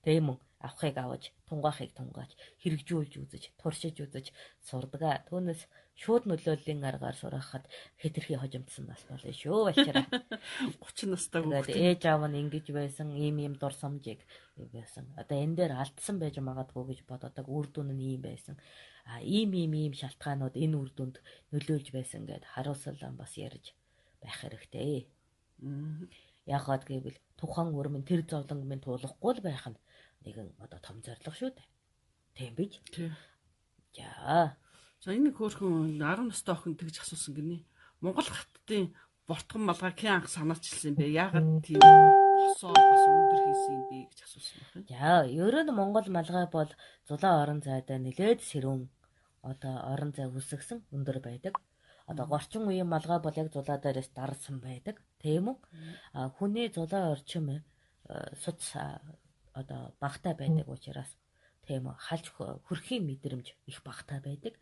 тийм үү авахыг аваж, тунгаахыг тунгааж, хэрэгжүүлж үзэж, туршиж үзэж сурдаг. Түүнээс шууд нөлөөллийн аргаар сургахад хэтэрхий хожимдсан нас болно шүү бачаараа. 30 настай хүүхэд. Ээж аав нь ингэж байсан, ийм ийм дурсамжийг байсан. Одоо энэ дээр алдсан байж магадгүй гэж бододог. Үр дүн нь ийм байсан. А ийм ийм ийм шалтгаанууд энэ үр дүнд нөлөөлж байсан гэд хариуцлан бас ярьж байх хэрэгтэй. Яагаад гэвэл тухайн үр минь тэр зовлон минь туулахгүй л байх нь нэгэн одоо том зорилго шүү дээ. Тийм биз? Тийм. За. За энэ хөөрхөн 10 настай охин тэгж асуусан гинэ. Монгол хаттын бортгон малгай хэн анх санаачилсан юм бэ? Яагаад тийм босоо бас өндөр хийсэн юм бэ гэж асуусан байна. За, ерөө нь Монгол малгай бол зулаан орон зайдаа нэлээд сэрүүн одоо орон зай үүсгэсэн өндөр байдаг. Одоо горчин үеийн малгай бол яг зулаа дээрээс дарсан байдаг. Тийм үү? А хүний зулаан орчим суц одоо багтай байдаг учраас тийм үү халж хөрхийн мэдрэмж их багтай байдаг.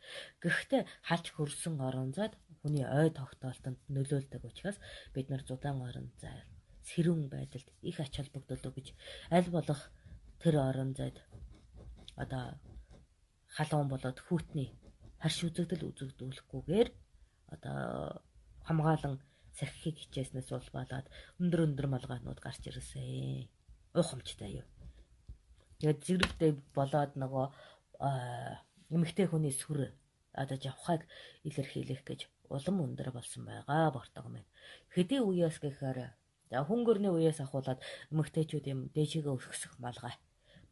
Гэхдээ халж хөрсөн орон зайд хүний ой тогтоолтонд нөлөөлдөг учраас бид нар зудаан орон зай сэрүүн байдалд их ач холбогдол өгж аль болох тэр орон зайд одоо халуун болоод хүүтний харш үзэгдэл үзэгдүүлэхгүйгээр одоо хамгаалан сахихыг хичээснээс улбалаад өндөр өндөр малгайнууд гарч ирсэн. Уухамжтай юу. Тэгээд зэрэгтэй болоод нөгөө эмэгтэй хүний сүр одоо жавхайг илэрхийлэх гэж улам өндөр болсон байгаа бортог минь. Хэдий үеэс гэхээр за хүн гөрний үеэс ахуулаад эмэгтэйчүүд юм дээшээгээ өсгөх малгай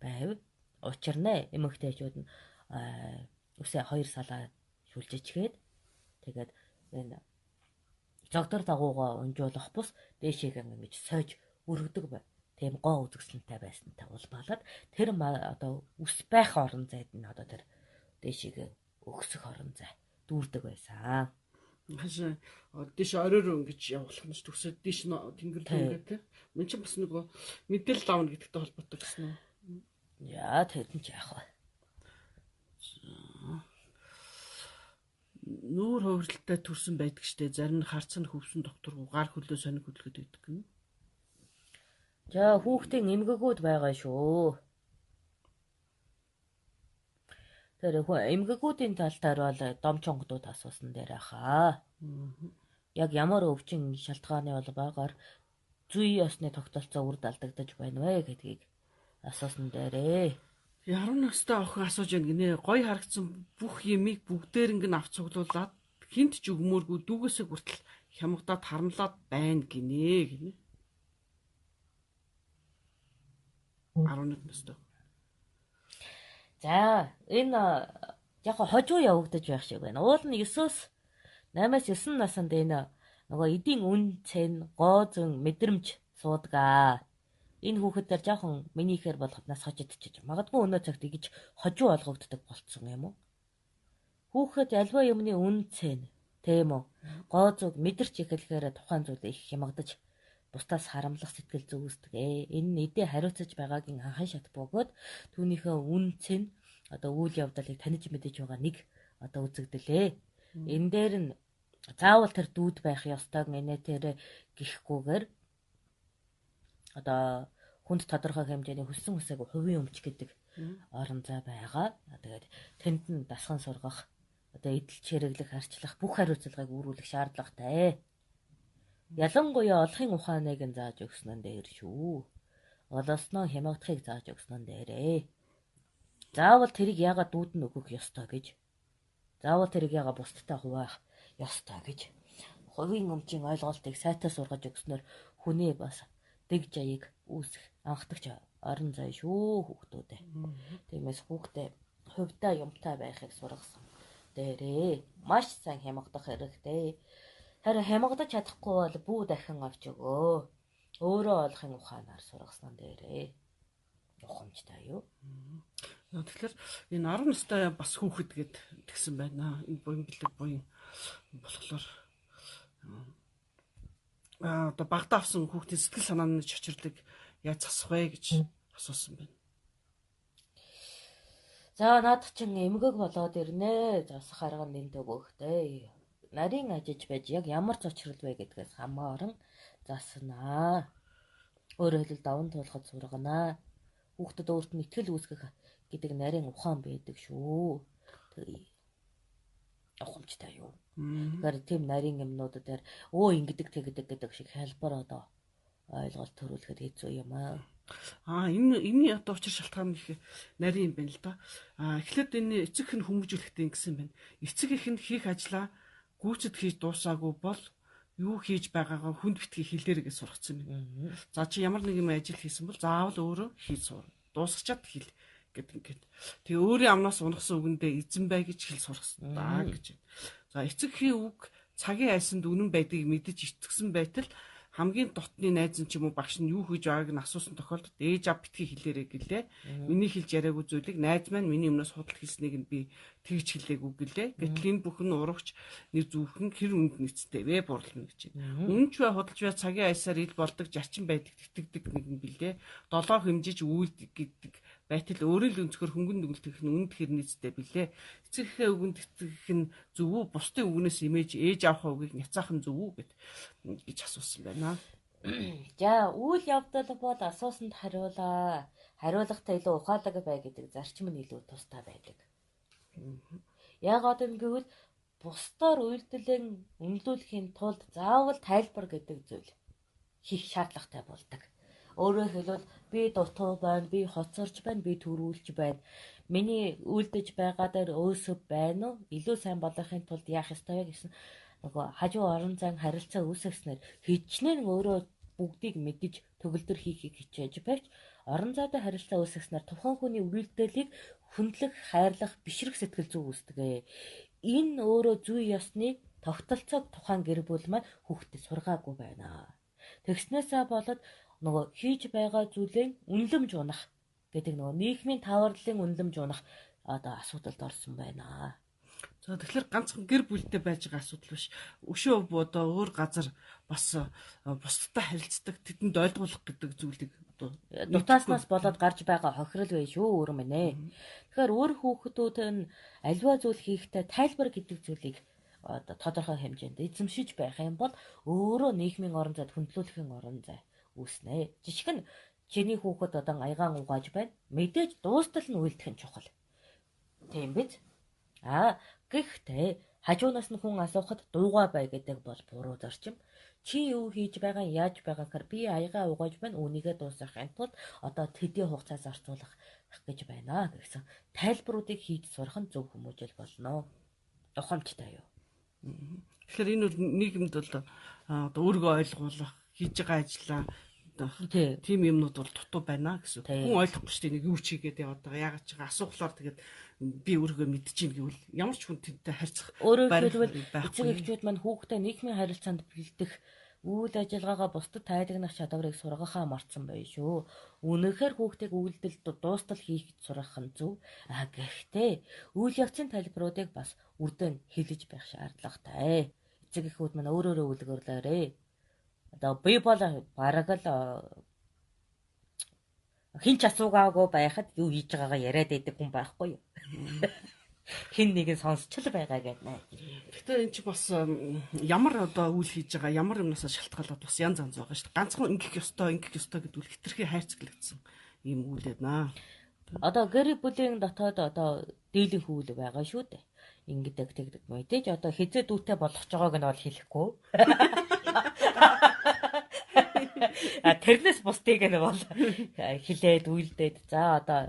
байв. Учир нь эмэгтэйчүүд нь үсээ хоёр салаа шүлжижгээд тэгээд энэ зогдор дагуугаа унжуулах бус дээшээгээ ингэж сойж өргөдөг бай. Тийм гоо үзэсгэлэнтэй байсантай улбаалаад тэр одоо үс байх орон зайд нь одоо тэр дээшээгээ өгсөх орон зай дүүрдэг байсан. Хашаа дээш оройроо ингэж явуулах нь төгсөөд дээш тэнгэр рүү ингээд тийм. Мэн чинь бас нөгөө мэдээлэл авна гэдэгтэй холбоотой гэсэн үү? Яа тэр нь ч яах вэ? Нүүр хувиралтай төрсэн байдаг штэ. Зарим нь харц нь хөвсөн докторгүй гар хөлөө сониг хөдөлгөд байдаг гэнэ. За хүүхдийн эмгэгүүд байгаа шүү. Тэр эмгэгүүдийн тал дээр бол домчонгодууд асуусан дээр хаа. Яг ямар өвчин шалтгааны улбаагаар зүй ёсны тогтолцоо үрд алдагдаж байна вэ гэдгийг асуусан дээрээ. 10 настай охин асууж байна гинэ. Гой харагдсан бүх юмыг бүгдээринг нь авч цуглуулад хинт ч өгмөөргүй дүүгээсээ хүртэл хямгадаад харамлаад байна гинэ гинэ. 11 настай. За энэ яг хожуу явагдаж байх шиг байна. Уул нь 9-өөс 8-аас 9 наснд энэ нөгөө эдийн үн цэн, гоо зөн мэдрэмж суудаг. Энэ хүүхэд дээр жоохон минийхээр болох нас хожигдчихэж. Магадгүй өнөө цагт ингэж хожуу олгогддог болцсон юм уу? Хүүхэд альва юмны үн цэн, тийм үү? Гоо зүг мэдэрч эхлэхээр тухайн зүйл их хямгадаж бусдаас харамлах сэтгэл зүй үүсдэг. Энэ нь эдээ хариуцаж байгаагийн анхан шат бөгөөд түүнийхээ үн цэн одоо үйл явдлыг таних мэдэж байгаа нэг одоо үзэгдэлээ. Энэ дээр нь заавал тэр дүүд байх ёстой гэнэ тэр гихгүүгээр одоо хүнд тодорхой хэмжээний хүссэн хүсээгүй хувийн өмч гэдэг орон зай байгаа. Тэгээд тэнд нь дасган сургах, одоо эдэлж хэрэглэх, арчлах бүх хариуцлагыг үүрүүлэх шаардлагатай. Ялангуяа олохын ухааныг нь зааж өгсөн нь дээр шүү. Олосноо хямгадахыг зааж өгсөн нь дээрээ. Заавал тэрийг яагаад дүүд нь өгөх ёстой гэж. Заавал тэрийг яагаад бусдтай хуваах ёстой гэж. Хувийн өмчийн ойлголтыг сайтай сургаж өгснөөр хүний бас дэг жаяг үүсэх анхдагч орон зай шүү хүүхдүүдээ. Тиймээс хүүхдээ хувьдаа юмтай байхыг сургасан дээрээ маш сайн хямгадах хэрэгтэй. Харин хямгадаж чадахгүй бол бүү дахин авч өгөө. Өөрөө олохын ухаанаар сургасан дээрээ. Ухамжтай юу? Тэгэхээр энэ 10 настай бас хүүхэд гэд тэгсэн байна. Энэ буян бэлэг буян болохоор одоо багадаа авсан хүүхдийн сэтгэл санааны чочирлыг яаж засах вэ гэж асуусан байна. За наад чин эмгэг болоод ирнэ. Засах арга нь энд өгөхтэй. Нарийн ажиж байж яг ямар цочрол вэ гэдгээс хамааран заснаа. Өөрөөр хэлбэл даван туулахад сурганаа. Хүүхдэд өөрт нь итгэл үүсгэх гэдэг нарийн ухаан байдаг шүү. Ухамжтай юу. Тэгэхээр тийм нарийн юмнууд дээр өө ингэдэг тэгдэг гэдэг шиг хэлбэр одоо ойлголт төрүүлэхэд хэцүү юм аа. Энэ одоо учир шалтгаан их нарийн юм байна л да. Эхлээд энэ эцэг их нь хүмүүжүүлэхдээ ингэсэн байна. Эцэг их нь хийх ажлаа гүйцэд хийж дуусаагүй бол юу хийж байгаагаа хүнд битгий хэлээрэй гэж сургацсан байна. За чи ямар нэг юм ажил хийсэн бол заавал өөрөө хийж сур. Дуусгачаад хэл гэдэг ингээд. Тэгээ өөрийн амнаас унахсан үгэндээ эзэн бай гэж хэл сургасан даа гэж. За эцэг эхийн үг цагийн айсанд үнэн байдгийг мэдэж итгэсэн байтал хамгийн дотны найз нь ч юм уу багш нь юу хийж байгааг нь асуусан тохиолдолд ээж ав битгий хэлээрэй гэлээ. Миний хэлж яриаггүй зүйлийг найз маань миний өмнөөс худал хэлснийг нь би тэгж хэлээгүй гэлээ. Гэтэл энэ бүхэн урагч нэр зүвхэн хэр үнд нийцтэй вэ бурлана гэж. Үнч бай худалж бай цагийн аясаар ил болдог жарчин байдаг тэтгэдэг нэгэн билээ. Долоо хэмжиж үйлд гэдэг байтал өөрийн л өнцгөр хөнгөн нүгэлтэх нь үнд хэр нийцтэй билээ. Эцэг эхээ үгэнд итгэх нь зөв үү? Бусдын үгнээс имэж ээж аавынхаа үгийг няцаах нь зөв үү гэд гэж асуусан байна. За үйл явдал бол асуусанд хариулаа. Хариулахтаа илүү ухаалаг бай гэдэг зарчим нь илүү тустай байдаг. Яагаад юм гэвэл бусдаар үйлдэлэн үнэлүүлэхийн тулд заавал тайлбар гэдэг зүйл хийх шаардлагатай болдог. Өөрөөр хэлбэл би дутуу байна, би хоцорч байна, би төрүүлж байна. Миний үйлдэж байгаа дээр өөсөв байна уу? Илүү сайн болохын тулд яах ёстой вэ гэсэн нөгөө хажуу орон зайн харилцаа үүсгэснээр хичнээн өөрөө бүгдийг мэдэж төгөлдөр хийхийг хичээж байвч орон зайтай харилцаа үүсгэснээр тухайн хүний үйлдэлийг хүндлэх, хайрлах, бишрэх сэтгэл зүй үүсдэг. Энэ өөрөө зүй ёсны тогтолцоог тухайн гэр бүл маань хүүхдэд сургаагүй байна. Тэгснээсээ болоод нөгөө хийж байгаа зүйлээ үнэлэмж унах гэдэг нөгөө нийгмийн таварлалын үнэлэмж унах одоо асуудалд орсон байна. За тэгэхээр ганцхан гэр бүлтэй байж байгаа асуудал биш. Өшөө одоо өөр газар бас бусдтай харилцдаг, тэдэнд ойлгуулах гэдэг зүйлийг одоо дутааснаас болоод гарч байгаа хохирол вэ шүү өөр мэнэ. Тэгэхээр өөр хүүхдүүд нь альва зүйл хийхдээ тайлбар гэдэг зүйлийг одоо тодорхой хэмжээнд эзэмшиж байх юм бол өөрөө нийгмийн орон зайд хөндлөлөхийн орон зай үүснэ. Жишг нь чиний хүүхэд одоо аягаан угааж байна. Мэдээж дуустал нь үйлдэх нь чухал. Тийм биз? Гэхдээ хажуунаас нь хүн асуухад дуугаа бай гэдэг бол буруу зарчим. Чи юу хийж байгаа, яаж байгаа гэхээр би аягаа угааж байна. Үүнийгээ дуусгахын тулд одоо тэдний хугацаа зарцуулах гэж байна гэсэн тайлбаруудыг хийж сурах нь зөв хүмүүжил болно. Ухамжтай юу? Тэгэхээр энэ бол нийгэмд бол одоо өөрийгөө ойлгуулах, хийж байгаа ажлаа тийм юмнууд бол дутуу байна гэсэн. Хүн ойлгохгүй шүү дээ. Нэг юу ч хийгээд яваад байгаа. Яагаад ч байгаа асуухлаар тэгээд би өөрийгөө мэдчихээн гэвэл ямар ч хүн тэнтэй харьцах. Өөрөөр хэлбэл эцэг эхчүүд маань хүүхдээ нийгмийн харилцаанд бэлдэх үйл ажиллагаагаа бусдад тайлагнах чадварыг сургахаа мартсан байх шүү. Үнэхээр хүүхдийг үйлдэлд дуустал хийх сургах нь зөв. Гэхдээ үйл явцын тайлбаруудыг бас үрдэн хэлж байх шаардлагатай. Эцэг эхүүд маань өөрөөрөө үлгэрлээрэй. Одоо би бол бараг л хин ч асуугаагүй байхад юу хийж байгаагаа яриад байдаг хүн байхгүй юу? Хин нэгэн сонсч л байгаа гэдэг. Гэхдээ энэ чи бас ямар одоо үйл хийж байгаа, ямар юмнасаа шалтгаалаад бас янз янз байгаа шүү дээ. Ганцхан ингэх ёстой, ингэх ёстой гэдэг үл хитрхи хайрцаглагдсан ийм үйл байна. Одоо гэр бүлийн дотоод одоо дийлэн хүүл байгаа шүү дээ. Ингэдэг тэгдэг мэдээж одоо хизээ дүүтэй болгож байгааг нь бол хэлэхгүй. Тэрнээс бусдыг нь бол хилээд үйлдээд за одоо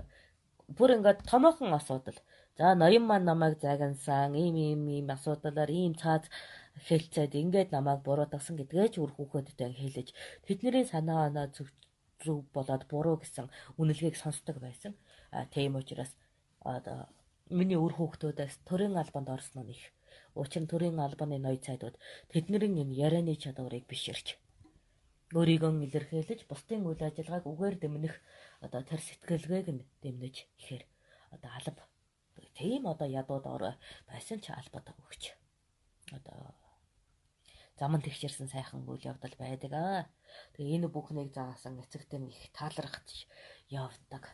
бүр ингээд томоохон асуудал. За ноён маань намайг загнасан, ийм ийм ийм асуудлаар ийм цааз хэлцээд ингээд намайг буруутгасан гэдгээ ч үр хүүхэдтэй хэлэж тэдний санаа оноо зөв болоод буруу гэсэн үнэлгээг сонсдог байсан. А тийм учраас одоо миний үр хүүхдүүдээс төрийн албанд орсон нь их. Учир нь төрийн албаны ноён цайдууд тэдний энэ ярианы чадварыг биширч өөрийгөө илэрхийлж бусдын үйл ажиллагааг үгээр дэмнэх одоо тэр сэтгэлгээг нь дэмнэж ихээр одоо алба тийм одоо ядууд ор байсан ч албад өгч одоо заман тэгшэрсэн сайхан үйл явдал байдаг аа. Тэгээ энэ бүхнийг заасан эцэгтэй их таалрахж явдаг.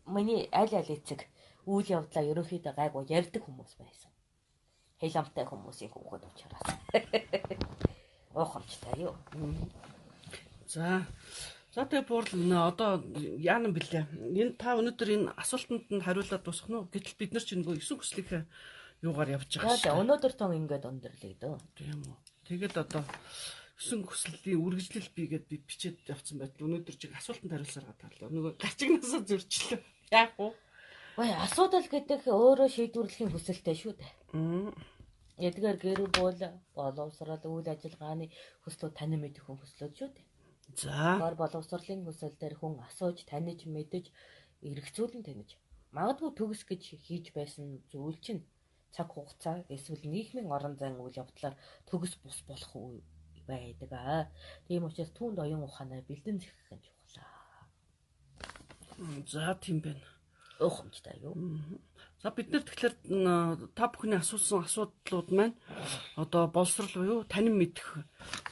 Миний аль аль эцэг үйл явдлаа ерөнхийдөө гайгүй ярьдаг хүмүүс байсан. Хэл амтай хүмүүсийн хүүхэд учраас. Уухамжтай юу. За. За тэгээ буурл одоо яана бэлээ. Энэ та өнөөдөр энэ асуултанд нь хариулаад дуусгах нь уу? Гэтэл бид нар ч нөгөө 9 хүслийнхээ юугаар явж байгаа шүү. Өнөөдөр тун ингээд өндөрлөе дөө. Тийм үү. Тэгээд одоо 9 хүслийн үргэлжлэл би гээд би бичээд явцсан байтал өнөөдөр чиг асуултанд хариулсаар гадаалаа. Нөгөө гачигнасаа зөрчлөө. Яах вэ? Ой, асуудал гэдэг өөрөө шийдвэрлэхийн хүсэлтэй шүү дээ. Эдгээр гэр бүл, боловсрол, үйл ажиллагааны хүслүүд танин мэдэх хүн хүслүүд шүү дээ. За. Гор боловсролын хүсэл дээр хүн асууж, таних, мэдэж, эргцүүлэн таних. Магадгүй төгс гэж хийж байсан зүйл чинь цаг хугацаа эсвэл нийгмийн орон зайн үйл явдлаар төгс бус болох үе байдаг аа. Тийм учраас түүнд оюун ухаанаа бэлдэн зэхэх нь чухал аа. За тийм байна. Уухамжтай юу? За бид нэр тэгэхээр та бүхний асуусан асуудлууд маань одоо боловсрол буюу танин мэдэх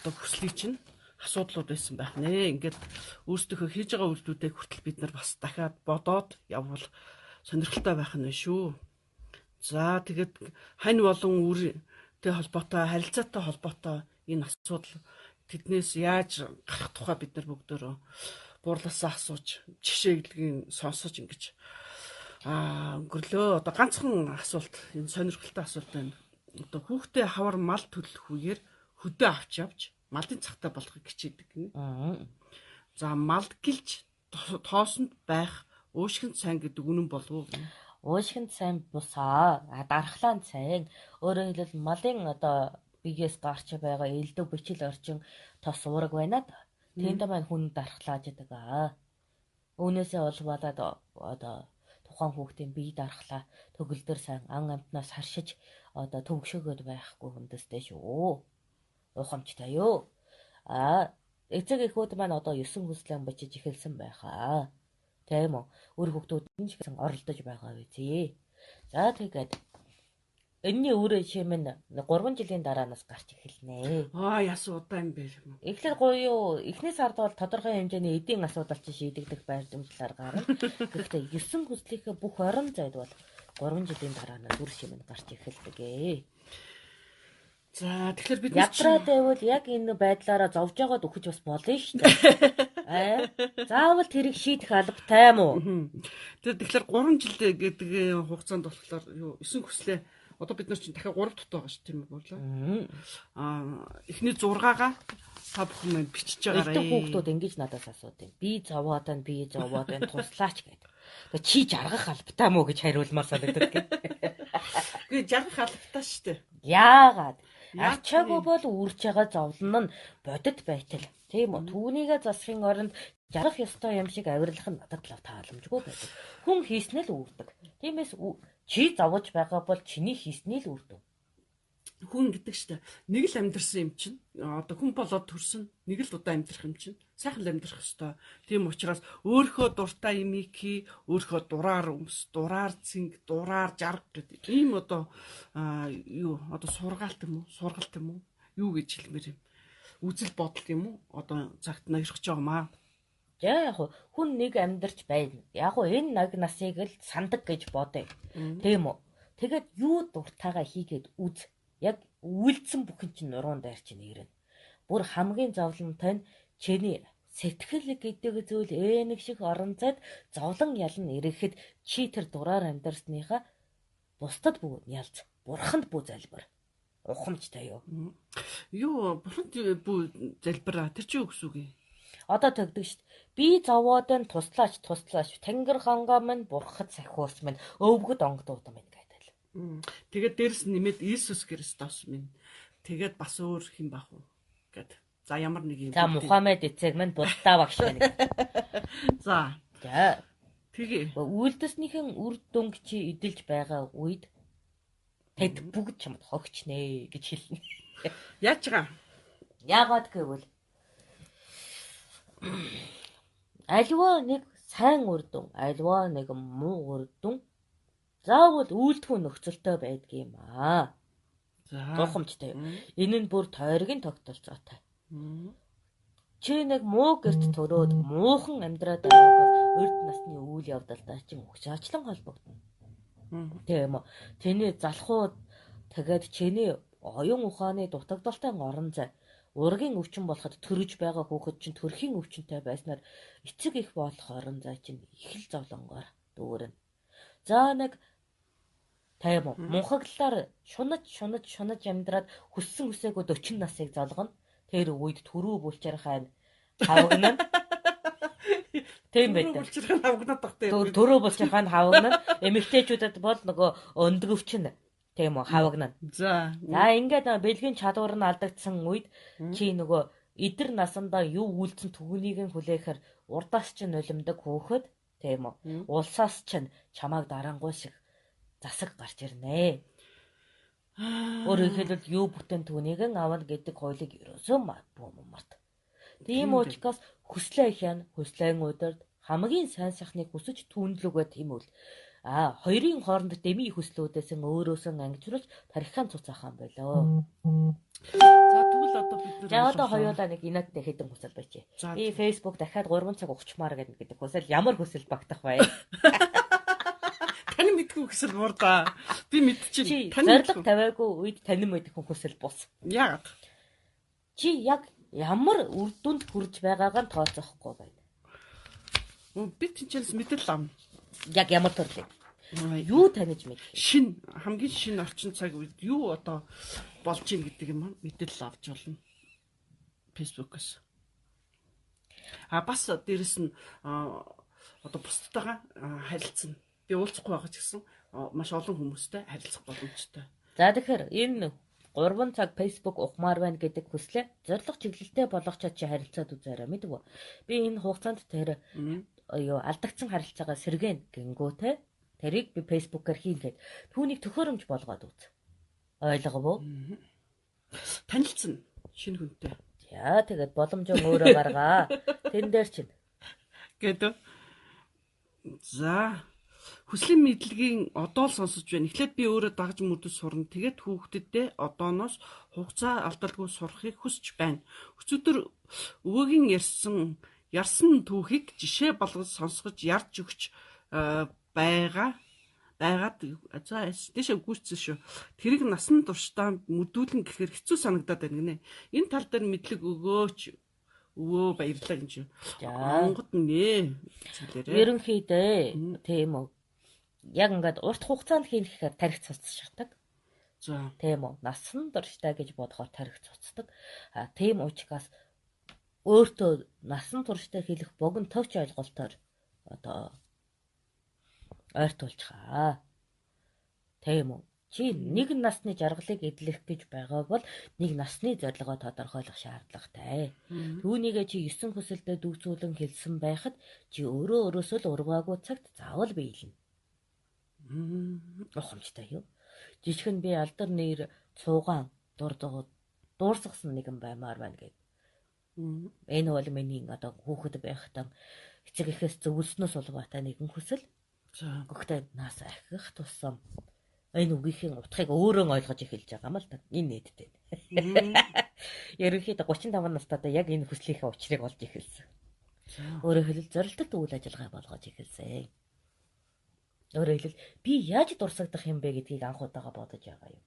одоо хүслийг чинь асуудлууд байсан байх нэ. Ингээд өөрсдийнхөө хийж байгаа үйлдэлүүдээ хүртэл бид нар бас дахиад бодоод явбал сонирхолтой байх нь шүү. За тэгээд хань болон үртэй холбоотой, харилцаатай холбоотой энэ асуудал тэднээс яаж гарах тухай бид нар бүгдөө буурлаасаа асууж, жишээглэгийн сонсож ингэж өнгөрлөө. Одоо ганцхан асуулт, энэ сонирхолтой асуулт байна. Одоо хүүхдээ хавар мал төлөх үеэр хөдөө авч явж малын цагтаа болохыг хичээдэг гинэ. За малд гэлж тоосонд байх уушгинд сайн гэдэг үнэн болов уу? Уушгинд сайн бусаа, дархлаанд сайн. Өөрөөр хэлбэл малын одоо биеэс гарч байгаа элдв бичил орчин тос уураг байна да. Тэнд маань хүн дархлааж яадаг аа. Үүнээсээ улбалаад одоо тухайн хүүхдийн бие дархлаа төгөлдөр сайн ан амтнаас харшиж одоо төвгшөөгөөд байхгүй хүндэстэй шүү. Уухамжтай юу? Аа, эцэг эхүүд маань одоо 9 хүслэн бичиж эхэлсэн байхаа. Тийм үү? Үр хүүхдүүд нь ч гэсэн оролдож байгаа үгүй. За тэгээд энэний үр шим нь 3 жилийн дараанаас гарч эхэлнэ. Аа, яасан удаан юм бэ? Эхлээд гоё эхний сард бол тодорхой хэмжээний эдийн асуудал чи шийдэгдэх баримтлалаар гарна. Гэхдээ 9 хүслийнхээ бүх орон зайд бол 3 жилийн дараанаас үр шим нь гарч эхэлдэг ээ. За тэгэхээр бид ядраад байвал яг энэ байдлаараа зовж байгаад өгч бас болно шүү дээ. Аа заавал тэрийг шийдэх албатай юм уу? Тэр тэгэхээр 3 жил гэдэг хугацаанд болохоор юу 9 хүслээ одоо бид нар чинь дахиад 3 дутуу байгаа шүү тийм үү борлоо. Аа эхний 6-гаа та бүхэн маань бичиж байгаарай. Элдв хүүхдүүд ингэж надаас асуудаг юм. Би зовоод байна, би зовоод байна, туслаач гэдэг. Тэгээ чи жаргах албатай мó гэж хариулмаар санагддаг гэх. Үгүй жаргах албатай шүү дээ. Яагаад? Ачаагүй бол үрж байгаа зовлон нь бодит байтал. Тийм үү? Түүнийгээ засахын оронд жаргах ёстой юм шиг авирлах нь надад л тааламжгүй байдаг. Хүн хийснээ л үрдэг. Тиймээс чи зовж байгаа бол чиний хийсний л үрдэг. Хүн гэдэг штэ нэг л амьдрсан юм чинь одоо хүн болоод төрсөн нэг л удаа амьдрах юм чинь сайхан л амьдрах ёстой. Тийм учраас өөрийнхөө дуртай юмыг хий, өөрийнхөө дураар өмс, дураар цэнг, дураар жарга гэдэг ийм одоо юу одоо сургаалт юм уу, сургалт юм уу, юу гэж хэлмээр юм. Үзэл бодол юм уу? Одоо цагт ноёрхож байгаа маа. За яг хүн нэг амьдарч байна. Яг уу энэ наг насыг л сандаг гэж бодъё. Тийм үү? Тэгээд юу дуртайгаа хийгээд үз. Яг үйлдсэн бүхэн чинь нуруунд дайр чинь ирнэ. Бүр хамгийн зовлонтой нь чиний сэтгэл гэдэг зүйл ээнэг шиг орон зайд зовлон ялан ирэхэд чи тэр дураар амьдарсныхаа бусдад бүү ялц, бурханд бүү залбир. Ухамжтай юу? Юу бурханд бүү залбираа тэр чи юу гэсэн үг юм? Одоо тэгдэг шүү дээ. Би зовоод нь туслаач туслаач. Тэнгэр хангаа минь бурхад сахиус минь өвгөд онгодууд минь гэдэг л. Тэгээд дээрэс нь нэмээд Иесус Христос минь. Тэгээд бас өөр хэн бах уу гэд. За ямар нэг юм. За Мухаммед эцэг минь Будда багш минь. За. За. Тэгээ. Үйлдэснийхэн үр дүнг чи эдэлж байгаа үед тэд бүгд чамд хогчнэ гэж хэлнэ. Яаж байгаа? Яагаад гэвэл альва нэг сайн үр дүн, альва нэг муу үр дүн заавал үйлдэхүүн нөхцөлтэй байдгийм аа. За. Тухамжтай. Энэ нь бүр тойргийн тогтолцоотой. Чи нэг муу гэрт төрөөд муухан амьдраад байгаа бол урд насны үйл явдалтай чинь өгсөөчлөн холбогдно. Тийм үү. Тэний залхуу тэгээд чиний оюун ухааны дутагдaltaй орон зай ургийн өвчин болоход төрөж байгаа хүүхэд чинь төрхийн өвчнөд байснаар эцэг их болох орон зай чинь их л зовлонгоор дүүрнэ. За нэг тийм үү. Мунхаглалаар шунаж шунаж шунаж амьдраад хүссэн хүсээгүй 40 насыг золгоно. Тэр үед төрүү булчирхай хавгнана. Тийм байдаг. Булчирхай хавгнаад баг тийм. Төрөө булчирхай хавгнана. Эмэгтэйчүүдэд бол нөгөө өндгөвчин тийм үү хавгнана. За. За ингээд бэлгийн чадвар нь алдагдсан үед чи нөгөө эдэр насандаа юу үйлдсэн түгнийг нь хүлээхээр урдаас чинь нулимдаг хөөхөд тийм үү. Улсаас чинь чамааг дарангуй шиг засаг гарч ирнэ. Өөрөөр хэлбэл юу бүтэн түүнийг нь авна гэдэг хуулийг ерөөсөө март. Тийм учраас хүслээ их яана, хүслэн удирд хамгийн сайн сайхныг хүсэж түүнлүгөө тэмүүл. А хоёрын хооронд дэмий хүслүүдээс нь өөрөөсөө ангижруулж тархихан цуцаах юм болоо. За тэгвэл одоо бид нар За одоо хоёулаа нэг инээдтэй хэдэн хүсэл байчээ. Би Facebook дахиад 3 цаг ухчмаар гэдэг хүсэл ямар хүсэл багтах вэ? Тань мэдгүй хүсэл муурдаа. Би мэдчихэв. Тань зориг тавиагүй үед танин мэдэх хүсэл бус. Яагаад? Чи яг ямар үр дүнд хүрж байгаагаа нь тооцоохгүй байна. Би тэнцэнс мэдэл ам. Яг ямар төрлийн? Юу таних мэд? Шин хамгийн шинэ орчин цаг үед юу одоо болж ийн гэдэг юм мэдээлэл авч болно. Facebook-ос. А бас дээрэс нь одоо бусдтайгаа харилцсан. Би уулзахгүй байгаа ч гэсэн маш олон хүмүүстэй харилцах боломжтой. За тэгэхээр энэ 3 цаг Facebook ухмаар байна гэдэг хүслээ зорилго чиглэлтэй болгочоод чи харилцаад үзээрэй мэдв үү? Би энэ хугацаанд тэр юу алдагдсан харилцаагаа сэргээн гингүүтэй тэрийг би Facebook-аар хийн гэд түүнийг төхөөрөмж болгоод үз. Ойлгов уу? Танилцсан шинэ хүнтэй. За тэгээд боломжоо өөрөө гаргаа. Тэн дээр чинь гэдэг. За хүслийн мэдлэгийн одоо л сонсож байна. Эхлээд би өөрөө дагж мөрдөж сурна. Тэгээд хүүхдэдээ одооноос хугацаа алдалгүй сурахыг хүсэж байна. Өчигдөр өвөөгийн ярьсан түүхийг жишээ болгож сонсгож ярьж өгч байгаад за тийшээ гүйцсэн шүү. Тэрийг насан туршдаа мөрдүүлэн гэхээр хэцүү санагдаад байна гинэ. Энэ тал дээр мэдлэг өгөөч. Өвөө баярлалаа гэж. Онгод нэ зүйлээрээ. Ерөнхийдөө тийм үү. Яг ингээд урт хугацаанд хийн гэхээр тарих цуцшигдаг. За. Тийм үү. Насан туршдаа гэж бодохоор тарих цуцдаг. А тийм учраас өөртөө насан туршдаа хэлэх богино товч ойлголтоор одоо ойртуулчихаа. Тийм үү. Чи нэг насны жаргалыг эдлэх гэж байгаа бол нэг насны зорилгоо тодорхойлох шаардлагатай. Түүнийгээ чи 9 хүсэлдээ дүүцүүлэн хэлсэн байхад чи өөрөө өөрөөсөө л урваагүй цагт заавал биелнэ. Ухамжтай юу? Жишг нь би алдар нэр цуугаан дуурсгасан нэгэн баймаар байна гэд. Энэ бол миний одоо хүүхэд байхдаа эцэг эхээс зөвлснөөс улбаатай нэгэн хүсэл. За. Гэхдээ нас ахих тусам энэ үгийнхээ утгыг өөрөө ойлгож эхэлж байгаа юм л та. Энэ нийтдээ. Ерөнхийдөө 35 настайдаа яг энэ хүслийнхээ учрыг олж эхэлсэн. Өөрөөр хэлбэл зорилттой үйл ажиллагаа болгож эхэлсэн. Өөрөөр хэлбэл би яаж дурсагдах юм бэ гэдгийг анх удаага бодож байгаа юм.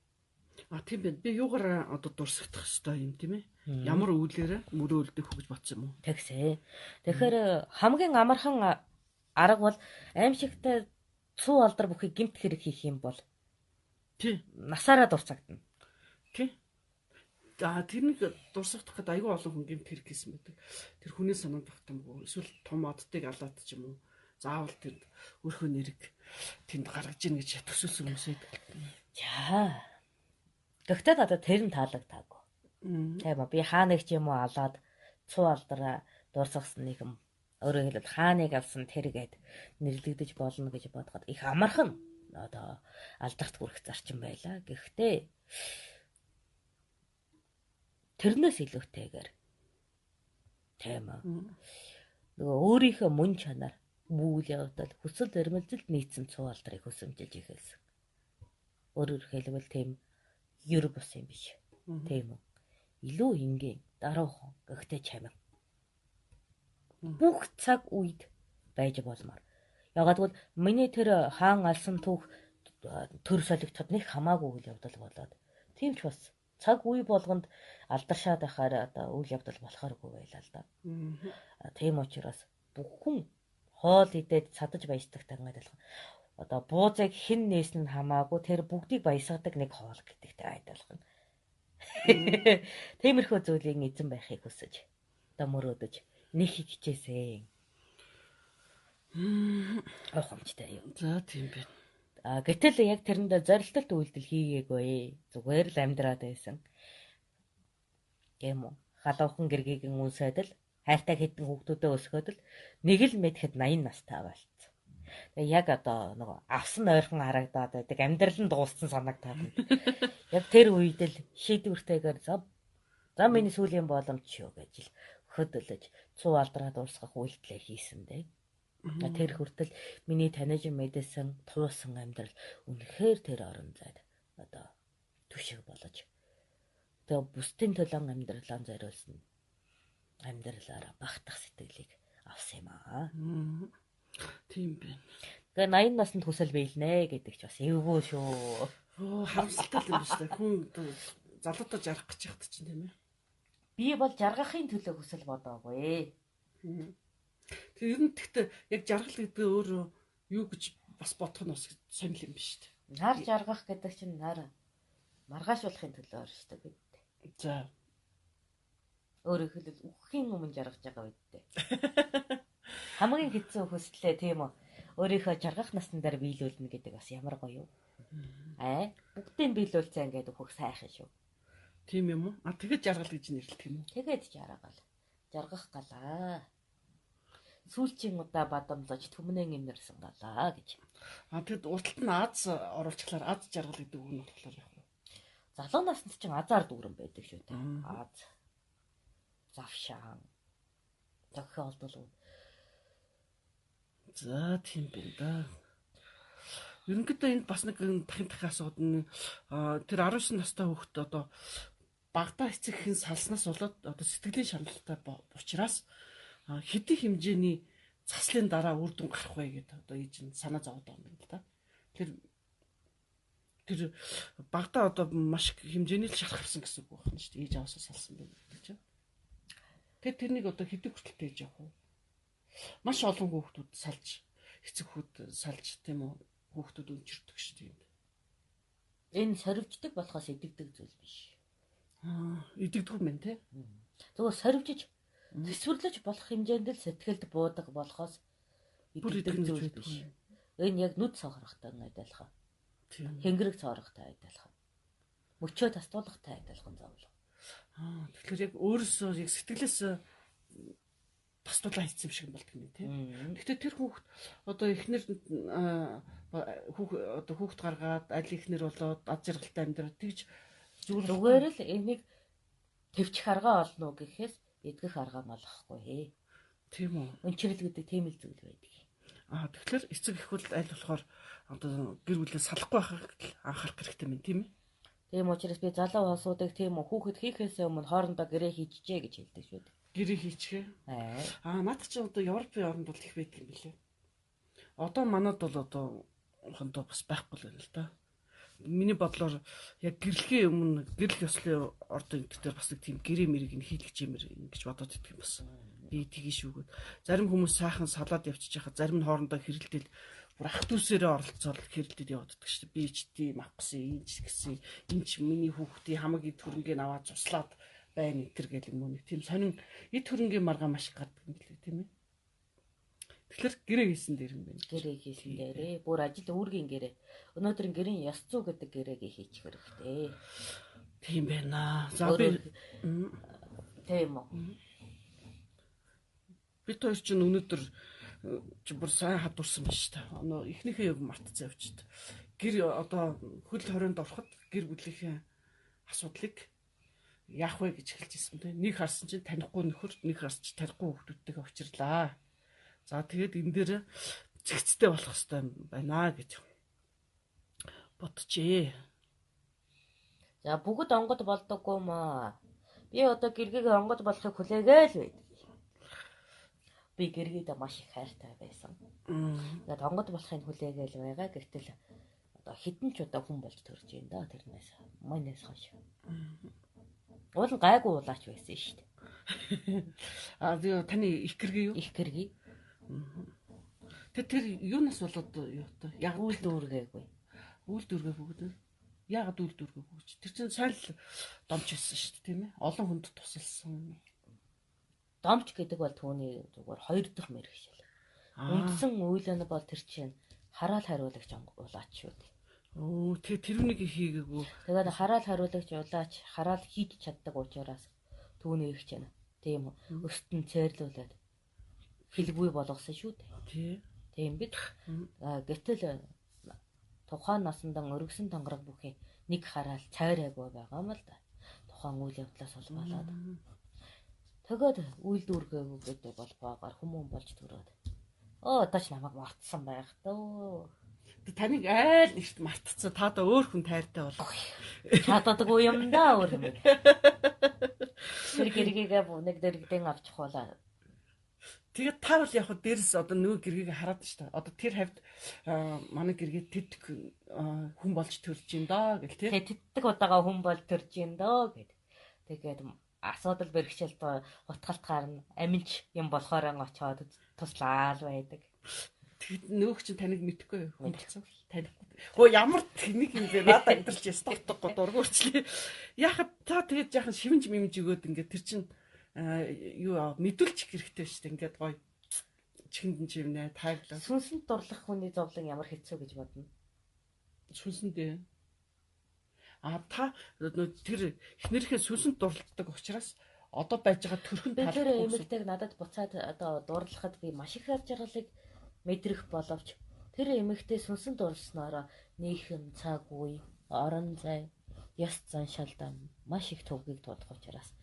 А тийм байна. Би юугаар одоо дурсагдах ёстой юм тийм ээ? Ямар үйлээрээ мөрөөлдөх үү гэж бодсон юм уу? Тэгсээ. Тэгэхээр хамгийн амархан арга бол аимшигтай цуу алдар бүхий гэмт хэрэг хийх юм бол тий насаараа дурсагдана. Тий. За тэрнийг дурсагдах гээд айгүй олон хүн гэмт хэрэг хийсэн байдаг. Тэр хүний санаанд багтамгүй эсвэл том оддыг алаад ч юм уу. Заавал тэр өөрхөө нэрийг тэнд гаргаж ийн гэж төсөөлсөн хүмүүс байдаг. За. Гэхдээ надад тэр нь таалагдаагүй. Тийм үү. Би хааныг ч юм уу алаад цуу алдраа дурсгасан нэг юм. Өөрөөр хэлбэл хааныг алсан тэр гээд нэрлэгдэж болно гэж бодоход их амархан одоо алдарт хүрэх зарчим байлаа. Гэхдээ тэрнээс илүүтэйгээр тийм үү. Нөгөө өөрийнхөө мөн чанар, үйл явдал, хүсэл эрмэлзэлд нийцсэн цуу алдрыг хөсөмжилж эхэлсэн. Өөрөөр хэлбэл тийм ер бус юм биш. Тийм үү. Илүү энгийн, даруухан, гэхдээ чамин. Бүх цаг үед байж болмоор. Ягаад гэвэл миний тэр хаан алсан түүх төр солигдоход нэг хамаагүй үйл явдал болоод тийм ч бас цаг үе болгонд алдаршаад байхаар одоо үйл явдал болохооргүй байлаа л да. Тийм учраас бүхэн хоол идээд садаж баясдагтай ингээд адилхан. Одоо буузыг хэн нээсэн нь хамаагүй тэр бүгдийг баясгадаг нэг хоол гэдэгтэй адилхан. Тиймэрхүү зүйлийн эзэн байхыг хүсэж одоо мөрөөдөж нэг хичээсэн. Ухамжтай юу. За тийм байна. А гэтэл яг тэрэндээ зорилтолт үйлдэл хийгээгүй. Зүгээр л амьдраад байсан. Тийм үү. Халуухан гэргийгэн үнсээд л хайртай хэдэн хүүхдүүдээ өсгөөд л нэг л мэдхэд 80 настай болцсон. Тэгээ яг одоо нөгөө авсан ойрхон харагдаад байдаг амьдрал нь дууссан санагдаад байдаг. Яг тэр үед л шийдвэртэйгээр за миний сүүлийн боломж шүү гэж л хөдөлөж цуу алдраа дуусгах үйлдэлээ хийсэн дээ. Тэр хүртэл миний таних мэдсэн туусан амьдрал үнэхээр тэр орон зайд одоо түшиг болж тэгээ бусдын төлөө амьдралаа зориулсан амьдралаараа багтах сэтгэлийг авсан юм аа. Тийм байна. Тэгээ 80 наснд хүсэл биелнэ гэдэг ч бас эвгүй шүү. Оо харамсалтай юм биш үү? Хүн залуудаа жаргах гэж яхад чинь тийм ээ. Би бол жаргахын төлөө хүсэл бодоогүй. Тэр ер нь тэгтээ яг жаргал гэдэг өөрөө юу гэж бас бодох нь бас сонир юм биш үү? Нар жаргах гэдэг чинь нар маргаашуулахын төлөө шүү дээ. За. Өөрөөр хэлбэл үхэхийн өмнө жаргаж байгаа үедээ. Хамгийн хэцүү хүслээ тийм үү? Өөрийнхөө жаргах насн дээр биелүүлнэ гэдэг бас ямар гоё юу? Бүгдийг биелүүлсэн ингээд үхэх сайхан шүү. Тийм юм уу? А тэгэд жаргал гэж нэрлэдэг юм уу? Тэгээд жаргал. Жаргах галаа. Сүүлчийн удаа бадамлаж түмнэн инэрсэн галаа гэж. А тэгэд урталт нь аз оруулчихлаар аз жаргал гэдэг үг нь болохоор яг уу. Залуу наснд чинь азар дүүрэн байдаг шүү дээ. Аз. Завшаан. Тохиолдол. За тийм байна да. Ерөнхийдөө энд бас нэг дахин дахин асууд нь тэр 19 настай хүүхэд одоо багадаа эцэг хэн салснаас болоод одоо сэтгэлийн шаналлтай учраас хэдий хэмжээний заслын дараа үр дүн гарах вэ гэдэг одоо ээж нь санаа зовоод байгаа юм байна л да. Тэр багадаа одоо маш хэмжээний л шалах авсан гэсэн үг байна шүү дээ. Ээж аваасаа салсан байна гэдэг чинь. Тэгэхээр тэрнийг одоо хэдий хүртэл тээж явах вэ? Маш олон хүүхдүүд салж, эцэг хүүхд салж тийм үү? Хүүхдүүд өнчирдөг шүү дээ. Энэ сорвждаг болохоос идэгдэг зүйл биш. Идэгдэг юм байна те. Зүгээр сорвжиж төсвөрлөж болох хэмжээнд л сэтгэлд буудаг болохоос идэгдэг зүйл биш. Энэ яг нүд цоохорхтой адилхан. Хэнгэрэг цоорхтой адилхан. Мөчөө тастуулахтай адилхан зовлон. Тэгэхээр яг өөрөөсөө яг сэтгэлээс тастуулаа хийсэн юм шиг болдго юм тий. Гэхдээ тэр хүүхд одоо эхнэр хүүхд одоо хүүхд гаргаад аль эхнэр болоод аз жаргалтай амьдраад тэгж зүгээр л энийг төвчих аргаа олно уу гэхээс эдгэх аргаа олохгүй. Тийм үү. Өнчрөл гэдэг тийм л зүйл байдаг. Тэгэхээр эцэг эх бол аль болохоор одоо гэр бүлээ салахгүй байхад анхаарах хэрэгтэй юм тийм ээ. Тийм учраас би залуу улсуудыг тийм үү хүүхэд хийхээсээ өмнө хоорондоо гэрээ хийчихье гэж хэлдэг шүү дээ. Гэрээ хийчихээ. Наадах чинь одоо Европын оронд бол их байдаг юм билээ. Одоо манад бол одоо хондоо бас байхгүй л байна л да. Миний бодлоор яг гэрлэхийн өмнө гэрлэх ёслолын ордын дээр бас нэг тийм гэрээ мэрийг нь хийлгэж юмэр ингэж бодоод идэх юм бас. Би тгий шүүгээд. Зарим хүмүүс сайхан салаад явчих хахад зарим нь хоорондоо хэрэлдэл Бүр ах дүүсээрээ оролцоод хэрэлдээд явагддаг шүү дээ. Би ч тийм авах гэсэн, энэ ч гэсэн, энэ ч миний хүүхдийн хамаг эд хөрөнгийг аваад цуслаад байна энэ төр гэл юм уу нэг тийм сонин эд хөрөнгийн маргаан маш их гардаг юм билээ тийм ээ. Тэгэхээр гэрээ хийсэн дээр юм байна. Гэрээ хийсэн дээрээ бүр ажил үүргийн гэрээ. Өнөөдөр гэрийн ёс зүй гэдэг гэрээг хийчих хэрэгтэй. Тийм байна. За би тийм үү. Бид хоёр чинь өнөөдөр чи бүр сайн хадуурсан байна шүү дээ. Нөө эхнийхээ яг мартцсан явчихд. Гэр одоо хөл хорионд ороход гэр бүлийнхээ асуудлыг яах вэ гэж эхэлж ирсэн тийм. Нэг харсан чинь танихгүй нөхөр, нэг харсан чинь танихгүй хүүхдүүдтэйгээ учирлаа. За тэгээд энэ дээр зэгцтэй болох хэрэгтэй байна гэж боджээ. За бүгд онгод болдоггүй маа. Би одоо гэргийг онгод болохыг хүлээгээл байдаг. Би гэргийдээ маш их хайртай байсан. Тэгээд онгод болохыг хүлээгээл байгаа. Гэвтэл одоо хідэн ч удаа хүн болж төрж юм да тэрнээс. Манайс хойш. Уул нь гайгүй улаач байсан шүү дээ. Аа таны их гэргий юу? Их гэргий. Тэр юунаас болоод юу та? Яг үйл дүүргээгүй. Үйл дүүргээгүй гэдэг. Яагаад үйл дүүргээгүй гэж? Тэр чинь сайн л домч байсан шүү дээ, тийм ээ? Олон хүнд тусалсан. Домч гэдэг бол түүний зүгээр хоёр дахь мэргэжил. Үндсэн үйл нь бол тэр чинь хараал хариулагч улаач шүү дээ. Өө, тэр тэрүүнийг хийгээгүй. Тэгээд хараал хариулагч улаач хараал хийж чаддаг учраас түүний их чинь тийм үү? Өстөн цээрлүүлээд хэлгүй болгосон шүү дээ. Тий. Тийм бид. Гэтэл тухайн насандаа өргөсөн тангараг бүхий нэг хараал цайраагүй байгаа юм л да. Тухайн үйл явдлаас холбоолоод. Тэгээд үйл дүүргээгүй гэдэг бол баагаар хүмүүн болж төрөөд. Оо одоо ч намайг мартсан байх дөө. Таныг айл нэгт мартцсан. Та одоо өөр хүн тайртай болов. Чаддаггүй юм да өөр юм. Тэр гэргийгээ нэг дэрэгдэн авчих болоо. Тэгээд та бол яг хөө дээрс одоо нөгөө гэргийг хараад шүү дээ. Одоо тэр хавьд манай гэргээ тэд хүн болж төрж юм даа гэл тий. Тэддэг удаага хүн болж төрж юм дөө гэд. Тэгээд асуудал бэрхшээлд утгалт гарна. Аминч юм болохоор очоод туслаал байдаг. Тэгэд нөгөөх чинь таныг мэдэхгүй хүн болсон. Танихгүй. Хөө ямар тэнэг юм бэ? Надад амьдралч ястаа утгагүй дургу өрчлээ. Яхад та тэгээд яхан шивэнж мэмж өгөөд ингээд тэр чинь юу мэдүүлчих хэрэгтэй шүү дээ. Ингээд гоё чихэнд нь чивнэ тайглаа. Сүнсэнд дурлах хүний зовлон ямар хэцүү гэж бодно. Сүнсэндээ. А та тэр эхнэрийнхээ сүнсэнд дурлалдаг учраас одоо байж байгаа төрхөн талх. Тэр эмэгтэйг надад буцаад одоо дурлахад би маш их хар жаргалыг мэдрэх боловч тэр эмэгтэй сүнсэнд дурлснараа нийхэм цаг үе, орон зай, ёс заншаалдаа маш их төвгийг туулах учраас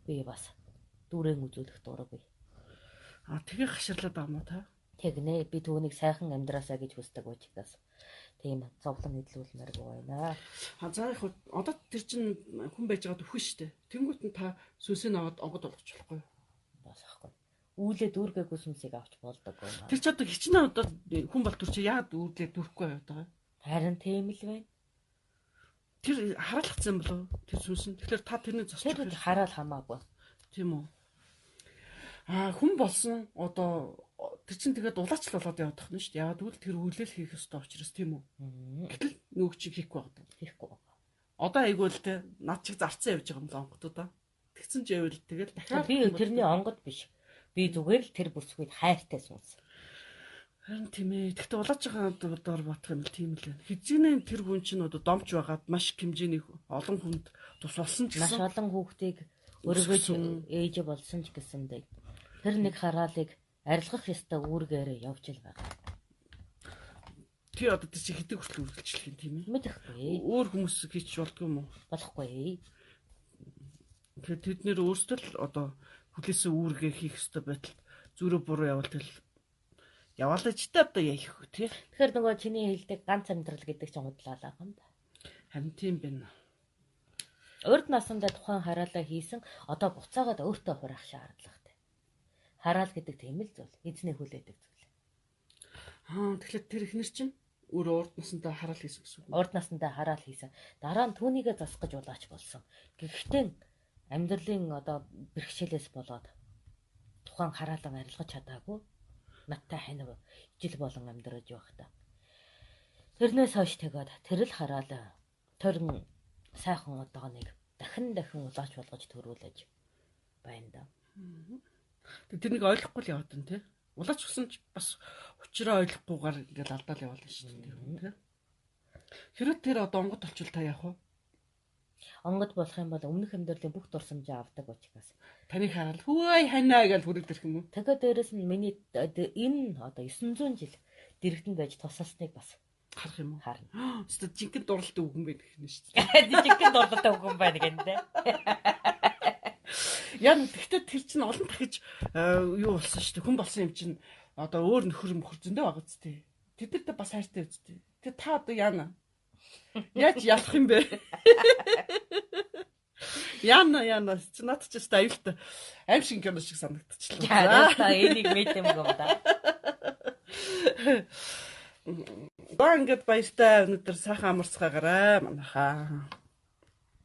би бас дүүрэн үзүүлэх дураггүй. А тэгээ хаширлаад байгаа юм уу та? Тэгнэ би түүнийг сайхан амьдраасаа гэж хүсдэг учраас тийм зовлон эдлүүлмээргүй байна. А за яг одоо тэр чинь хүн байж байгаад үхэн штэ. Тэнгүүт нь та сүнсийг аваад онгод болгоч болохгүй юу? Бас ахгүй. Үүлээ дүүргээгүй сүнсийг авч болдоггүй юм. Тэр ч одоо хичнээн одоо хүн бол төр чи яагаад үүлээ дүүрхгүй байв даа? Харин тийм л байна. Тэр хараалгацсан болов тэр сүнс нь. Тэгэхээр та тэрний зочд. Тэр хараал хамаагүй. Тийм үү? А хүн болсон одоо тэр чинь тэгээд улаач л болоод явах нь шүү дээ. Яагаад гэвэл тэр үйлэл хийх ёстой учраас тийм үү? Гэтэл нөгөөг чи хийхгүй байгаа. Хийхгүй байгаа. Одоо айгүй л те над чиг зарцсан явж байгаа юм л онготуудаа. Тэгсэн ч явал тэгэл дахиад би тэрний онгод биш. Би зүгээр л тэр бүсгүйд хайртай сүнс. Харин тийм ээ. Тэгтээ улаач байгаа доор бодох юм л тийм л байна. Хизэнэ тэр хүн чинь одоо домч байгаад маш их хэмжээний олон хүнд тус болсон ч гэсэн маш олон хүүхдийг өргөж ээж болсон ч гэсэндээ тэр нэг хараалыг арилгах ёстой үүргээрээ явж л байгаа. Тий одоо тэр чи хэдэг хүртэл үргэлжлэх юм тийм ээ? Мэдэхгүй. Өөр хүмүүс хийчих болдгүй юм уу? Болохгүй. Тэгэхээр тэд нэр өөрсдөө л одоо хүлээсэн үүргээ хийх ёстой байтал зүрх буруу явал тэл яваалаа ч та одоо яах вэ тий? Тэгэхээр нөгөө чиний хэлдэг ганц амьдрал гэдэг чинь худлаа юм да. Харин тийм байна. Урд насандаа тухайн хараалаа хийсэн одоо буцаагаад өөртөө хураах шаардлагатай. Хараал гэдэг тийм л зүйл. Эзний хүлээдэг зүйл. Аа тэгэхээр тэр ихнэр чинь өөрөө урд насандаа хараал хийсэн гэсэн үг. Урд насандаа хараал хийсэн. Дараа нь түүнийгээ засах гэж улаач болсон. Гэхдээ амьдралын одоо бэрхшээлээс болоод тухайн хараалаа арилгаж чадаагүй. Надтай ханив ижил болон амьдраж байхдаа Тэрнээс хойш тэгээд тэр л хараал торин сайхан одоо нэг дахин дахин улаач болгож төрүүлж байна да. Тэрнийг ойлгохгүй л яваад байна тий. Улаач гисэн ч бас учраа ойлгохгүйгээр ингээл алдаал яваал шүү дээ тий. Хэрвээ тэр одоо онгод олчвол та яах вэ? Онгод болох юм бол өмнөх амьдралын бүх дурсамжаа авдаг учраас. Таныг хараад хөөй ханаа гэж хүрээд ирэх юм уу? Тэгээд дээрэс нь миний энэ одоо 900 жил дэрэгдэн байж тусалсныг бас харах юм уу? Харна. Өстө жинхэнэ дурлалтай үгэн байх гэх нь шүү дээ. Жинхэнэ дурлалтай үгэн байна гэнэ. Яа тэгтээ тэр чинь олон дахиж юу болсон шүү дээ. Хүн болсон юм чинь одоо өөр нөхөр мөхөр зөндөө байгаа зү тий. Тэд нартай бас хайртай үсттэй. Тэг та одоо яана? Яаж ялах юм бэ? Яна яна чи над чи өстой аюултай аим шиг кино шиг санагдчихлаа. За та энийг мэд юм гоо да. Ба ингээд баяртай өнөөдөр сайхан амарцгаагаарай манайхаа.